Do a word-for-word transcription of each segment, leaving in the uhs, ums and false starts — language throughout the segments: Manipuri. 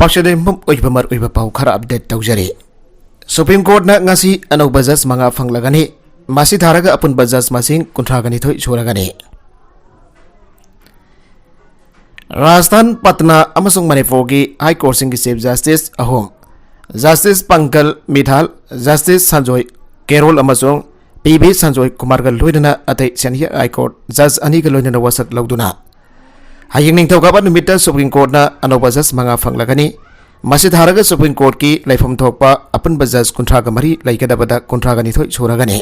ꯑꯁꯤꯗ ꯃꯔꯨꯑꯣꯏꯕ ꯃꯔꯨꯑꯣꯏꯕ ꯄꯥꯎ ꯈꯔ ꯑꯞꯗꯦꯠ ꯇꯧꯖꯔꯤ꯫ ꯁꯨꯄ꯭ꯔꯤꯝ ꯀꯣꯔꯠꯅ ꯉꯁꯤ ꯑꯅꯧꯕ ꯖꯖ ꯃꯉꯥ ꯐꯪꯂꯒꯅꯤ꯫ ꯃꯁꯤ ꯊꯥꯔꯒ ꯑꯄꯨꯟꯕ ꯖꯖ ꯃꯁꯤꯡ ꯀꯨꯟꯊ꯭ꯔꯥꯒ ꯅꯤꯊꯣꯏ ꯁꯨꯔꯒꯅꯤ꯫ ꯔꯥꯖꯁꯊꯥꯟ, ꯄꯠꯅꯥ ꯑꯃꯁꯨꯡ ꯃꯅꯤꯄꯨꯔꯒꯤ ꯍꯥꯏ ꯀꯣꯔꯠꯁꯤꯡꯒꯤ ꯆꯤꯐ ꯖꯁꯇꯤꯁ ꯑꯍꯨꯝ, ꯖꯁꯇꯤꯁ ꯄꯪꯀꯜ ꯃꯤꯊꯥꯜ, ꯖꯁꯇꯤꯁ ꯁꯟꯖꯣꯏ ꯀꯦꯔꯣꯜ ꯑꯃꯁꯨꯡ ꯄꯤ ꯚꯤ ꯁꯟꯖꯣꯏ ꯀꯨꯃꯥꯔꯒ ꯂꯣꯏꯅꯅ ꯑꯇꯩ ꯁꯦꯅꯤꯌꯔ ꯍꯥꯏ ꯀꯣꯔꯠ ꯖꯁ ꯑꯅꯤꯒ ꯂꯣꯏꯅꯅ ꯋꯥꯁꯛ ꯂꯧꯗꯨꯅ ꯍꯌꯦꯡ ꯅꯤꯡꯊꯧꯀꯥꯕ ꯅꯨꯃꯤꯠꯇ ꯁꯨꯄ꯭ꯔꯤꯝ ꯀꯣꯔꯠꯅ ꯑꯅꯧꯕ ꯖꯁ ꯃꯉꯥ ꯐꯪꯂꯒꯅꯤ꯫ ꯃꯁꯤ ꯊꯥꯔꯒ ꯁꯨꯄ꯭ꯔꯤꯝ ꯀꯣꯔꯠꯀꯤ ꯂꯩꯐꯝ ꯊꯣꯛꯄ ꯑꯄꯨꯟꯕ ꯖꯁ ꯀꯨꯟꯊ꯭ꯔꯥꯒ ꯃꯔꯤ ꯂꯩꯒꯗꯕꯗ ꯀꯨꯟꯊ꯭ꯔꯥꯒ ꯅꯤꯊꯣꯏ ꯁꯨꯔꯒꯅꯤ꯫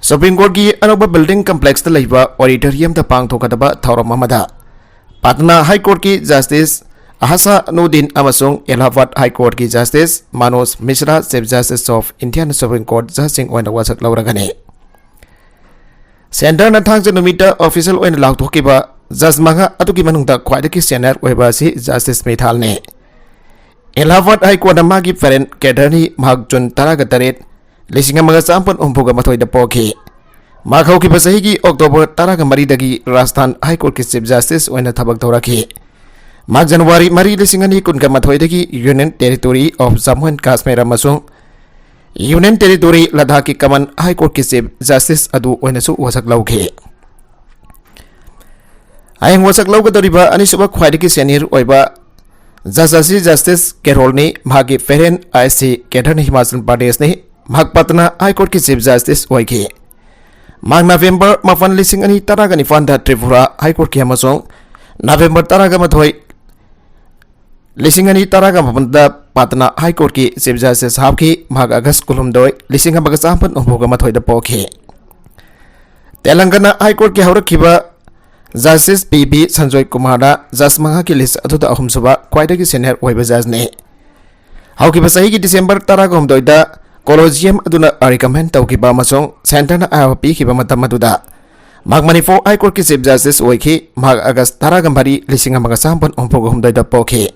ꯁꯨꯄ꯭ꯔꯤꯝ ꯀꯣꯔꯠꯀꯤ ꯑꯅꯧꯕ ꯕꯤꯜꯗꯤꯡ ꯀꯝꯄ꯭ꯂꯦꯛꯁꯇ ꯂꯩꯕ ꯑꯣꯗꯤꯇꯣꯔꯤꯌꯝꯗ ꯄꯥꯡꯊꯣꯛꯀꯗꯕ ꯊꯧꯔꯝ ꯑꯃꯗ ꯄꯠꯅꯥ ꯍꯥꯏ ꯀꯣꯔꯠꯀꯤ ꯖꯁꯇꯤꯁ ꯑꯍꯁꯥꯅꯨꯗꯤꯟ ꯑꯃꯁꯨꯡ ꯑꯦꯂꯥꯍꯥꯕꯥꯗ ꯍꯥꯏ ꯀꯣꯔꯠꯀꯤ justice Manoj Mishra, chief justice of ꯏꯟꯗꯤꯌꯥꯅ ꯁꯨꯄ꯭ꯔꯤꯝ ꯀꯣꯔꯠ ꯖꯁꯁꯤꯡ ꯑꯣꯏꯅ ꯋꯥꯁꯛ ꯂꯧꯔꯒꯅꯤ꯫ ꯁꯦꯟꯇꯔꯅ ꯊꯥꯡꯖ ꯅꯨꯃꯤꯠꯇ ꯑꯣꯐꯤꯁꯤꯌꯦꯜ ꯑꯣꯏꯅ ꯂꯥꯎꯊꯣꯛꯈꯤꯕ ꯖꯁ ꯃꯉꯥ ꯑꯗꯨꯒꯤ ꯃꯅꯨꯡꯗ ꯈ꯭ꯋꯥꯏꯗꯒꯤ ꯁꯦꯅꯤꯌꯔ ꯑꯣꯏꯕ ꯑꯁꯤ ꯖꯁꯇꯤꯁ ꯃꯤꯊꯥꯜꯅꯤ꯫ ꯑꯦꯂꯥꯍꯥꯕꯥꯗ ꯍꯥꯏ ꯀꯣꯔꯠꯅ ꯃꯥꯒꯤ ꯐꯦꯔꯦꯟ ꯀꯦꯗꯔꯅꯤ꯫ ꯃꯍꯥꯛ ꯖꯨꯟ ꯇꯔꯥꯒ ꯇꯔꯦꯠ, ꯂꯤꯁꯤꯡ ꯑꯃꯒ ꯆꯥꯃꯥꯄꯟ ꯍꯨꯝꯐꯨꯒ ꯃꯥꯊꯣꯏꯗ ꯄꯣꯛꯈꯤ꯫ ꯃꯍꯥꯛ ꯍꯧꯈꯤꯕ ꯆꯍꯤꯒꯤ ꯑꯣꯛꯇꯣꯕꯔ ꯇꯔꯥꯒ ꯃꯔꯤꯗꯒꯤ ꯔꯥꯖꯁꯊꯥꯟ ꯍꯥꯏ ꯀꯣꯔꯠꯀꯤ ꯆꯤꯐ ꯖꯁꯇꯤꯁ ꯑꯣꯏꯅ ꯊꯕꯛ ꯇꯧꯔꯛꯈꯤ꯫ ꯃꯍꯥꯛ ꯖꯅꯋꯥꯔꯤ ꯃꯔꯤ, ꯂꯤꯁꯤꯡ ꯑꯅꯤ ꯀꯨꯟꯒ ꯃꯥꯊꯣꯏꯗꯒꯤ union territory of Jammu and Kashmir ꯑꯃꯁꯨꯡ ꯌꯨꯅꯤꯌꯟ ꯇꯦꯔꯤꯇꯣꯔꯤ ꯂꯗꯥꯈꯀꯤ ꯀꯃꯟ ꯍꯥꯏ ꯀꯣꯔꯠꯀꯤ ꯆꯤꯐ ꯖꯁꯇꯤꯁ ꯑꯗꯨ ꯑꯣꯏꯅꯁꯨ ꯋꯥꯁꯛ ꯂꯧꯈꯤ꯫ ꯍꯌꯦꯡ ꯋꯥꯁꯛ ꯂꯧꯒꯗꯧꯔꯤꯕ ꯑꯅꯤꯁꯨꯕ ꯈ꯭ꯋꯥꯏꯗꯒꯤ ꯁꯦꯅꯤꯌꯔ ꯑꯣꯏꯕ ꯖꯁ ꯑꯁꯤ ꯖꯁꯇꯤꯁ ꯀꯦꯔꯣꯜꯅꯤ꯫ ꯃꯍꯥꯛꯀꯤ ꯐꯦꯔꯦꯟ ꯑꯥꯏ ꯁꯤ ꯀꯦꯗꯔꯅ ꯍꯤꯃꯥꯆꯜ ꯄ꯭ꯔꯗꯦꯁꯅꯤ꯫ ꯃꯍꯥꯛ ꯄꯠꯅꯥ ꯍꯥꯏ ꯀꯣꯔꯠꯀꯤ ꯆꯤꯐ ꯖꯁꯇꯤꯁ ꯑꯣꯏꯈꯤ꯫ ꯃꯍꯥꯛ ꯅꯕꯦꯝꯕꯔ ꯃꯥꯄꯟ, ꯂꯤꯁꯤꯡ ꯑꯅꯤ ꯇꯔꯥꯒ ꯅꯤꯄꯥꯟꯗ ꯇ꯭ꯔꯤꯄꯨꯔꯥ ꯍꯥꯏ ꯀꯣꯔꯠꯀꯤ ꯑꯃꯁꯨꯡ ꯅꯕꯦꯝꯕꯔ ꯇꯔꯥꯒ ꯃꯥꯊꯣꯏ, ꯂꯤꯁꯤꯡ ꯑꯅꯤ ꯇꯔꯥꯒ ꯃꯥꯄꯟꯗ ꯄꯠꯅꯥ ꯍꯥꯏ ꯀꯣꯔꯠꯀꯤ ꯆꯤꯐ ꯖꯁꯇꯤꯁ ꯍꯥꯞꯈꯤ꯫ ꯃꯍꯥꯛ ꯑꯒꯁ ꯀꯨꯟꯍꯨꯝꯗꯣꯏ, ꯂꯤꯁꯤꯡ ꯑꯃꯒ ꯆꯥꯃꯥꯄꯟ ꯍꯨꯝꯐꯨꯒ ꯃꯥꯊꯣꯏꯗ ꯄꯣꯛꯈꯤ꯫ ꯇꯦꯂꯪꯒꯅꯥ ꯍꯥꯏ ꯀꯣꯔꯠꯀꯤ ꯍꯧꯔꯛꯈꯤꯕ ꯖꯁꯇꯤꯁ ꯄꯤ ꯚꯤ ꯁꯟꯖꯣꯏ ꯀꯨꯃꯥꯔꯅ ꯖꯁ ꯃꯉꯥꯒꯤ ꯂꯤꯁ ꯑꯗꯨꯗ ꯑꯍꯨꯝꯁꯨꯕ ꯈ꯭ꯋꯥꯏꯗꯒꯤ ꯁꯦꯅꯤꯌꯔ ꯑꯣꯏꯕ ꯖꯁꯅꯤ꯫ ꯍꯧꯈꯤꯕ ꯆꯍꯤꯒꯤ ꯗꯤꯁꯦꯝꯕꯔ ꯇꯔꯥꯒ ꯍꯨꯝꯗꯣꯏꯗ ꯀꯣꯂꯣꯖꯤꯌꯝ ꯑꯗꯨꯅ ꯔꯤꯀꯃꯦꯟ ꯇꯧꯈꯤꯕ ꯑꯃꯁꯨꯡ ꯁꯦꯟꯇꯔꯅ ꯑꯌꯥꯕ ꯄꯤꯈꯤꯕ ꯃꯇꯝ ꯑꯗꯨꯗ ꯃꯍꯥꯛ ꯃꯅꯤꯄꯨꯔ ꯍꯥꯏ ꯀꯣꯔꯠꯀꯤ ꯆꯤꯐ ꯖꯁꯇꯤꯁ ꯑꯣꯏꯈꯤ꯫ ꯃꯍꯥꯛ ꯑꯒꯁ ꯇꯔꯥꯒ ꯃꯔꯤ, ꯂꯤꯁꯤꯡ ꯑꯃꯒ ꯆꯥꯃꯥꯄꯟ ꯍꯨꯝꯐꯨꯒ ꯍꯨꯝꯗꯣꯏꯗ ꯄꯣꯛꯈꯤ꯫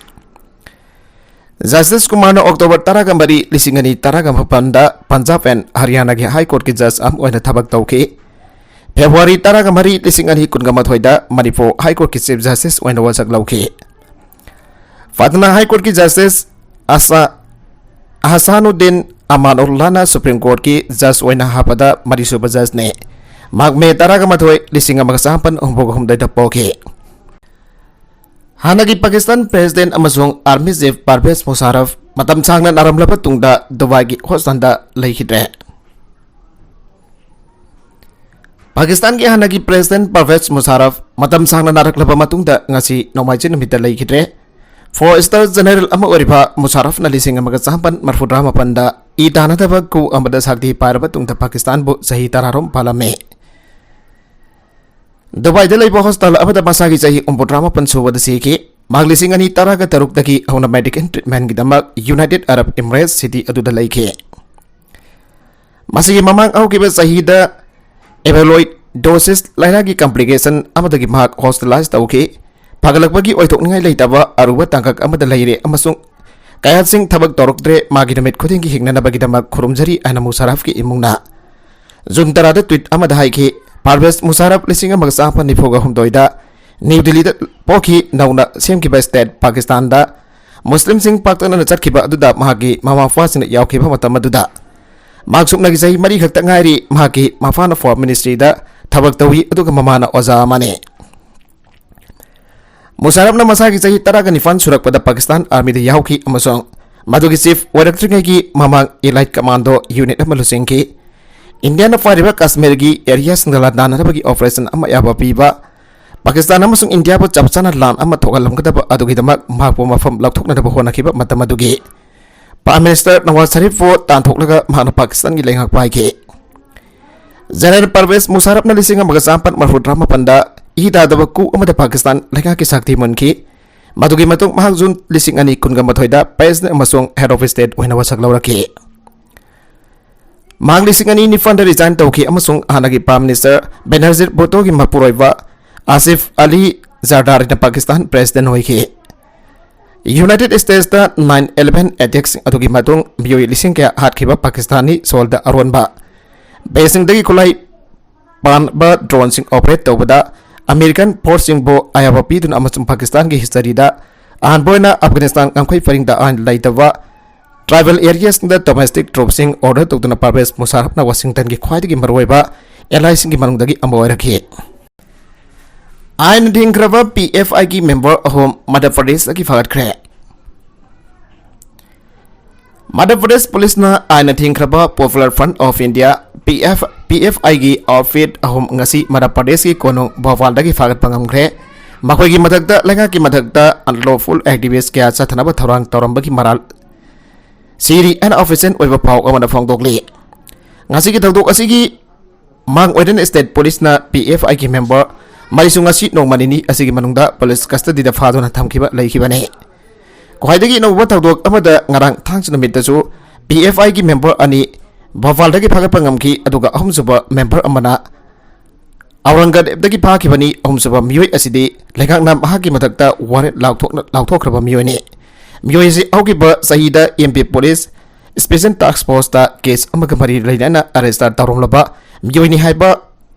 ꯖꯁꯇꯤꯁ ꯀꯨꯃꯥꯔꯅ ꯑꯣꯛꯇꯣꯕꯔ ꯇꯔꯥꯒ ꯃꯔꯤ, ꯂꯤꯁꯤꯡ ꯑꯅꯤ ꯇꯔꯥꯒ ꯃꯥꯄꯟꯗ ꯄꯟꯖꯥꯕ ꯑꯦꯟ ꯍꯔꯤꯌꯥꯅꯥꯒꯤ ꯍꯥꯏ ꯀꯣꯔꯠꯀꯤ ꯖꯁ ꯑꯃ ꯑꯣꯏꯅ ꯊꯕꯛ ꯇꯧꯈꯤ꯫ ꯐꯦꯕ꯭ꯔꯨꯋꯥꯔꯤ ꯇꯔꯥꯒ ꯃꯔꯤ, ꯂꯤꯁꯤꯡ ꯑꯅꯤ ꯀꯨꯟꯒ ꯃꯥꯊꯣꯏꯗ ꯃꯅꯤꯄꯨꯔ ꯍꯥꯏ ꯀꯣꯔꯠꯀꯤ ꯆꯤꯐ ꯖꯁꯇꯤꯁ ꯑꯣꯏꯅ ꯋꯥꯁꯛ ꯂꯧꯈꯤ꯫ ꯄꯥꯇꯅꯥ ꯍꯥꯏ ꯀꯣꯔꯠꯀꯤ ꯖꯁꯇꯤꯁ ꯑꯁꯥ ꯑꯍꯁꯥꯅꯨꯗꯤꯟ ꯑꯃꯥꯅꯨꯜꯂꯥꯅ ꯁꯨꯄ꯭ꯔꯤꯝ ꯀꯣꯔꯠꯀꯤ ꯖꯁ ꯑꯣꯏꯅ ꯍꯥꯞꯄꯗ ꯃꯔꯤꯁꯨꯕ ꯖꯁꯅꯤ꯫ ꯃꯍꯥꯛ ꯃꯦ ꯇꯔꯥꯃꯥꯊꯣꯏ, ꯂꯤꯁꯤꯡ ꯑꯃꯒ ꯆꯥꯃꯥꯄꯟ ꯍꯨꯝꯐꯨꯇꯔꯨꯛꯇ ꯄꯣꯛꯈꯤ꯫ ꯍꯥꯟꯅꯒꯤ ꯄꯥꯀꯤꯁꯇꯥꯟ ꯄ꯭ꯔꯦꯁꯤꯗꯦꯟꯠ ꯑꯃꯁꯨꯡ ꯑꯥꯔꯃꯤ ꯆꯤꯐ ꯄꯔꯚꯦꯖ ꯃꯨꯁꯥꯔꯐ ꯃꯇꯝ ꯁꯥꯡꯅ ꯅꯥꯔꯝꯂꯕ ꯇꯨꯡꯗ ꯗꯨꯕꯥꯏꯒꯤ ꯍꯣꯁꯄꯤꯇꯥꯜꯗ ꯂꯩꯈꯤꯗ꯭ꯔꯦ꯫ ꯄꯥꯀꯤꯁꯇꯥꯟꯒꯤ ꯍꯥꯟꯅꯒꯤ ꯄ꯭ꯔꯦꯁꯤꯗꯦꯟꯠ ꯄꯔꯚꯦꯖ ꯃꯨꯁꯥꯔꯐ ꯃꯇꯝ ꯁꯥꯡꯅ ꯅꯥꯔꯛꯂꯕ ꯃꯇꯨꯡꯗ ꯉꯁꯤ ꯅꯣꯡꯃꯥꯏꯖꯤꯡ ꯅꯨꯃꯤꯠꯇ ꯂꯩꯈꯤꯗ꯭ꯔꯦ꯫ ꯐꯣꯔ ꯁ꯭ꯇꯥꯔ ꯖꯦꯅꯔꯦꯜ ꯑꯃ ꯑꯣꯏꯔꯤꯕ ꯃꯨꯁꯥꯔꯐꯅ ꯂꯤꯁꯤꯡ ꯑꯃꯒ ꯆꯥꯃꯥꯄꯟ ꯃꯔꯤꯐꯨꯇꯔꯥ ꯃꯥꯄꯟꯗ ꯏ ꯇꯥꯅꯗꯕ ꯀꯨ ꯑꯃꯗ ꯁꯛꯇꯤ ꯄꯥꯏꯔꯕ ꯇꯨꯡꯗ ꯄꯥꯀꯤꯁꯇꯥꯟꯕꯨ ꯆꯍꯤ ꯇꯔꯥꯔꯣꯝ ꯄꯥꯜꯂꯝꯃꯤ꯫ ꯗꯨꯕꯥꯏꯗ ꯂꯩꯕ ꯍꯣꯁꯄꯤꯇꯥꯜ ꯑꯃꯗ ꯃꯁꯥꯒꯤ ꯆꯍꯤ ꯍꯨꯝꯐꯨꯇꯔꯥ ꯃꯥꯄꯟ ꯁꯨꯕꯗ ꯁꯤꯈꯤ꯫ ꯃꯍꯥꯛ ꯂꯤꯁꯤꯡ ꯑꯅꯤ ꯇꯔꯥꯒ ꯇꯔꯨꯛꯇꯒꯤ ꯍꯧꯅ medical ꯇ꯭ꯔꯤꯠꯃꯦꯟꯠꯀꯤꯗꯃꯛ United Arab Emirates city ꯑꯗꯨꯗ ꯂꯩꯈꯤ꯫ ꯃꯁꯤꯒꯤ ꯃꯃꯥꯡ ꯍꯧꯈꯤꯕ ꯆꯍꯤꯗ ꯑꯦꯃꯤꯂꯣꯏꯗꯣꯁꯤꯁ ꯂꯥꯏꯅꯥꯒꯤ ꯀꯝꯄ꯭ꯂꯤꯀꯦꯁꯟ ꯑꯃꯗꯒꯤ ꯃꯍꯥꯛ ꯍꯣꯁꯄꯤꯇꯥꯂꯥꯏꯖ ꯇꯧꯈꯤ꯫ ꯐꯒꯠꯂꯛꯄꯒꯤ ꯑꯣꯏꯊꯣꯛꯅꯤꯡꯉꯥꯏ ꯂꯩꯇꯕ ꯑꯔꯨꯕ ꯇꯥꯡꯀꯛ ꯑꯃꯗ ꯂꯩꯔꯦ ꯑꯃꯁꯨꯡ ꯀꯌꯥꯠꯁꯤꯡ ꯊꯕꯛ ꯇꯧꯔꯛꯇ꯭ꯔꯦ꯫ ꯃꯥꯒꯤ ꯅꯨꯃꯤꯠ ꯈꯨꯗꯤꯡꯒꯤ ꯍꯤꯡꯅꯅꯕꯒꯤꯗꯃꯛ ꯈꯨꯔꯨꯝꯖꯔꯤ ꯍꯥꯏꯅ ꯃꯨꯁꯥꯔꯐꯀꯤ ꯏꯃꯨꯡꯅ ꯖꯨꯟ ꯇꯔꯥꯗ ꯇ꯭ꯋꯤꯠ ꯑꯃꯗ ꯍꯥꯏꯈꯤ꯫ ꯄꯥꯔꯚꯦꯖ ꯃꯨꯁꯥꯔꯐ ꯂꯤꯁꯤꯡ ꯑꯃꯒ ꯆꯥꯃꯥꯄꯟ ꯅꯤꯐꯨꯒ ꯍꯨꯝꯗꯣꯏꯗ ꯅ꯭ꯌꯨ ꯗꯤꯜꯂꯤꯗ ꯄꯣꯛꯈꯤ꯫ ꯅꯧꯅ ꯁꯦꯝꯈꯤꯕ ꯁ꯭ꯇꯦꯠ ꯄꯥꯀꯤꯁꯇꯥꯟꯗ ꯃꯨꯁꯂꯤꯝꯁꯤꯡ ꯄꯥꯛꯇꯛꯅꯅ ꯆꯠꯈꯤꯕ ꯑꯗꯨꯗ ꯃꯍꯥꯛꯀꯤ ꯃꯃꯥ ꯃꯄꯥꯁꯤꯡꯅ ꯌꯥꯎꯈꯤꯕ ꯃꯇꯝ ꯑꯗꯨꯗ ꯃꯍꯥꯛ ꯁꯨꯞꯅꯒꯤ ꯆꯍꯤ ꯃꯔꯤ ꯈꯛꯇ ꯉꯥꯏꯔꯤ꯫ ꯃꯍꯥꯛꯀꯤ ꯃꯄꯥꯅ ꯐꯣꯔꯦꯟ ꯃꯤꯅꯤꯁꯇ꯭ꯔꯤꯗ ꯊꯕꯛ ꯇꯧꯏ, ꯑꯗꯨꯒ ꯃꯃꯥꯅ ꯑꯣꯖꯥ ꯑꯃꯅꯤ꯫ ꯃꯨꯁꯥꯔꯐꯅ ꯃꯁꯥꯒꯤ ꯆꯍꯤ ꯇꯔꯥꯒ ꯅꯤꯄꯥꯟ ꯁꯨꯔꯛꯄꯗ ꯄꯥꯀꯤꯁꯇꯥꯟ ꯑꯥꯔꯃꯤꯗ ꯌꯥꯎꯈꯤ ꯑꯃꯁꯨꯡ ꯃꯗꯨꯒꯤ ꯆꯤꯐ ꯑꯣꯏꯔꯛꯇ꯭ꯔꯤꯉꯩꯒꯤ ꯃꯃꯥꯡ ꯏꯂꯥꯏꯠ ꯀꯃꯥꯟꯗꯣ ꯌꯨꯅꯤꯠ ꯑꯃ ꯂꯨꯆꯤꯡꯈꯤ꯫ ꯏꯟꯗꯤꯌꯥꯅ ꯄꯥꯏꯔꯤꯕ ꯀꯥꯁꯃꯤꯔꯒꯤ ꯑꯦꯔꯤꯌꯥꯁꯤꯡꯗ ꯂꯥꯟꯗꯥꯅꯅꯕꯒꯤ ꯑꯣꯄꯔꯦꯁꯟ ꯑꯃ ꯑꯌꯥꯕ ꯄꯤꯕ, ꯄꯥꯀꯤꯁꯇꯥꯟ ꯑꯃꯁꯨꯡ ꯏꯟꯗꯤꯌꯥꯕꯨ ꯆꯞ ꯆꯥꯅ ꯂꯥꯟ ꯑꯃ ꯊꯣꯛꯍꯜꯂꯝꯒꯗꯕ ꯑꯗꯨꯒꯤꯗꯃꯛ ꯃꯍꯥꯛꯄꯨ ꯃꯐꯝ ꯂꯧꯊꯣꯛꯅꯅꯕ ꯍꯣꯠꯅꯈꯤꯕ ꯃꯇꯝ ꯑꯗꯨꯒꯤ ꯄ꯭ꯔꯥꯏꯝ ꯃꯤꯅꯤꯁꯇꯔ ꯅꯋꯥꯖ ꯁꯔꯤꯐꯄꯨ ꯇꯥꯟꯊꯣꯛꯂꯒ ꯃꯍꯥꯛꯅ ꯄꯥꯀꯤꯁꯇꯥꯟꯒꯤ ꯂꯩꯉꯥꯛ ꯄꯥꯏꯈꯤ꯫ ꯖꯦꯅꯔꯦꯜ ꯄꯔꯚꯦꯖ ꯃꯨꯁꯥꯔꯐꯅ ꯂꯤꯁꯤꯡ ꯑꯃꯒ ꯆꯥꯃꯥꯄꯟ ꯃꯔꯤꯐꯨꯇꯔꯥ ꯃꯥꯄꯟꯗ ꯏ ꯇꯥꯗꯕ ꯀꯨ ꯑꯃꯗ ꯄꯥꯀꯤꯁꯇꯥꯟ ꯂꯩꯉꯥꯛꯀꯤ ꯁꯛꯇꯤ ꯃꯨꯟꯈꯤ꯫ ꯃꯗꯨꯒꯤ ꯃꯇꯨꯡ ꯃꯍꯥꯛ ꯖꯨꯟ ꯂꯤꯁꯤꯡ ꯑꯅꯤ ꯀꯨꯟꯒ ꯃꯥꯊꯣꯏꯗ ꯄ꯭ꯔꯦꯁꯤꯗꯦꯟꯠ ꯑꯃꯁꯨꯡ ꯍꯦꯗ ꯑꯣꯐ ꯁ꯭ꯇꯦꯠ ꯑꯣꯏꯅ ꯋꯥꯁꯛ ꯂꯧꯔꯛꯈꯤ꯫ ꯃꯍꯥꯛ ꯂꯤꯁꯤꯡ ꯑꯅꯤ ꯅꯤꯄꯥꯟꯗ ꯔꯤꯖꯥꯏꯟ ꯇꯧꯈꯤ ꯑꯃꯁꯨꯡ ꯍꯥꯟꯅꯒꯤ ꯄ꯭ꯔꯥꯏꯝ ꯃꯤꯅꯤꯁꯇꯔ ꯕꯦꯅꯔꯖꯤꯠ ꯚꯨꯠꯇꯣꯒꯤ ꯃꯄꯨꯔꯣꯏꯕ ꯑꯥꯁꯤꯐ ꯑꯂꯤ ꯖꯔꯗꯥꯔꯤꯅ ꯄꯥꯀꯤꯁꯇꯥꯟ ꯄ꯭ꯔꯦꯁꯤꯗꯦꯟꯠ ꯑꯣꯏꯈꯤ꯫ ꯌꯨꯅꯥꯏꯇꯦꯗ ꯁ꯭ꯇꯦꯠꯁꯇ ꯅꯥꯏꯟ ꯏꯂꯦꯚꯦꯟ ꯑꯦꯇꯦꯛꯁꯤꯡ ꯑꯗꯨꯒꯤ ꯃꯇꯨꯡ ꯃꯤꯑꯣꯏ ꯂꯤꯁꯤꯡ ꯀꯌꯥ ꯍꯥꯠꯈꯤꯕ ꯄꯥꯀꯤꯁꯇꯥꯅꯤ ꯁꯣꯏꯜꯗ ꯑꯔꯣꯟꯕ ꯕꯦꯁꯁꯤꯡꯗꯒꯤ ꯈꯨꯠꯂꯥꯏ ꯄꯥꯟꯕ ꯗ꯭ꯔꯣꯟꯁꯤꯡ ꯑꯣꯄꯔꯦꯠ ꯇꯧꯕꯗ ꯑꯃꯦꯔꯤꯀꯟ ꯐꯣꯔꯁꯁꯤꯡꯕꯨ ꯑꯌꯥꯕ ꯄꯤꯗꯨꯅ ꯑꯃꯁꯨꯡ ꯄꯥꯀꯤꯁꯇꯥꯟꯒꯤ ꯍꯤꯁꯇꯔꯤꯗ ꯑꯍꯥꯟꯕ ꯑꯣꯏꯅ ꯑꯐꯒꯥꯅꯤꯁꯇꯥꯟ ꯉꯝꯈꯩ ꯄꯔꯤꯡꯗ ꯑꯥꯏꯟ ꯂꯩꯇꯕ tribal areaꯁꯤꯡꯗ domestic troopꯁꯤꯡ order ꯇꯧꯗꯨꯅ ꯄꯔꯚꯦꯖ ꯃꯨꯁꯥꯔꯐꯅ ꯋꯥꯁꯤꯡꯇꯟꯒꯤ ꯈ꯭ꯋꯥꯏꯗꯒꯤ ꯃꯔꯨꯑꯣꯏꯕ allyꯁꯤꯡꯒꯤ ꯃꯅꯨꯡꯗꯒꯤ ꯑꯃ ꯑꯣꯏꯔꯛꯈꯤ꯫ ꯑꯥꯏꯟ ꯊꯤꯡꯈ꯭ꯔꯕ PFIꯒꯤ member ꯑꯍꯨꯝ ꯃꯙ꯭ꯌ ꯄ꯭ꯔꯗꯦꯁꯇꯒꯤ ꯐꯥꯒꯠꯈ꯭ꯔꯦ꯫ ꯃꯙ꯭ꯌ ꯄ꯭ꯔꯗꯦꯁ ꯄꯨꯂꯤꯁꯅ ꯑꯥꯏꯟ ꯊꯤꯡꯈ꯭ꯔꯕ Popular Front of India, PF, PFIꯒꯤ outfit ꯑꯍꯨꯝ ꯉꯁꯤ ꯃꯙ꯭ꯌ ꯄ꯭ꯔꯗꯦꯁꯀꯤ ꯀꯣꯅꯨꯡ ꯚꯣꯄꯥꯜꯗꯒꯤ ꯐꯥꯒꯠꯄ ꯉꯝꯈ꯭ꯔꯦ꯫ ꯃꯈꯣꯏꯒꯤ ꯃꯊꯛꯇ ꯂꯩꯉꯥꯛꯀꯤ ꯃꯊꯛꯇ unlawful activist ꯀꯌꯥ ꯆꯠꯊꯅꯕ ꯊꯧꯔꯥꯡ ꯇꯧꯔꯝꯕꯒꯤ ꯃꯔꯥꯜ ꯁꯤꯔꯤ ꯍꯥꯏꯅ official ꯑꯣꯏꯕ ꯄꯥꯎ ꯑꯃꯅ ꯐꯣꯡꯗꯣꯛꯂꯤ꯫ ꯉꯁꯤꯒꯤ ꯊꯧꯗꯣꯛ ꯑꯁꯤꯒꯤ ꯃꯥꯡ ꯑꯣꯏꯔꯦꯟ ꯁ꯭ꯇꯦꯠ ꯄꯨꯂꯤꯁꯅ PFIꯒꯤ member ꯃꯔꯤꯁꯨ ꯉꯁꯤ ꯅꯣꯡꯃ ꯅꯤꯅꯤ ꯑꯁꯤꯒꯤ ꯃꯅꯨꯡꯗ ꯄꯨꯂꯤꯁ custody ꯗ ꯐꯥꯗꯨꯅ ꯊꯝꯈꯤꯕ ꯂꯩꯈꯤꯕꯅꯤ꯫ ꯈ꯭ꯋꯥꯏꯗꯒꯤ ꯑꯅꯧꯕ ꯊꯧꯗꯣꯛ ꯑꯃꯗ ꯉꯔꯥꯡ ꯊꯥꯡꯖ ꯅꯨꯃꯤꯠꯇꯁꯨ PFIꯒꯤ member ꯑꯅꯤ ꯚꯣꯄꯥꯜꯗꯒꯤ ꯐꯥꯒꯠꯄ ꯉꯝꯈꯤ, ꯑꯗꯨꯒ ꯑꯍꯨꯝꯁꯨꯕ member ꯑꯃꯅ ꯑꯧꯔꯪꯒꯗꯦꯕꯗꯒꯤ ꯐꯥꯈꯤꯕꯅꯤ꯫ ꯑꯍꯨꯝꯁꯨꯕ ꯃꯤꯑꯣꯏ ꯑꯁꯤꯗꯤ ꯂꯩꯉꯥꯛꯅ ꯃꯍꯥꯛꯀꯤ ꯃꯊꯛꯇ warrant ꯂꯥꯎꯊꯣꯛꯅ-, ꯂꯥꯎꯊꯣꯛꯈ꯭ꯔꯕ ꯃꯤꯑꯣꯏꯅꯤ꯫ ꯃꯤꯑꯣꯏ ꯑꯁꯤ ꯍꯧꯈꯤꯕ ꯆꯍꯤꯗ MP police special task force ꯇ case ꯑꯃꯒ ꯃꯔꯤ ꯂꯩꯅꯅ arrest ꯇꯧꯔꯝꯂꯕ ꯃꯤꯑꯣꯏꯅꯤ ꯍꯥꯏꯕ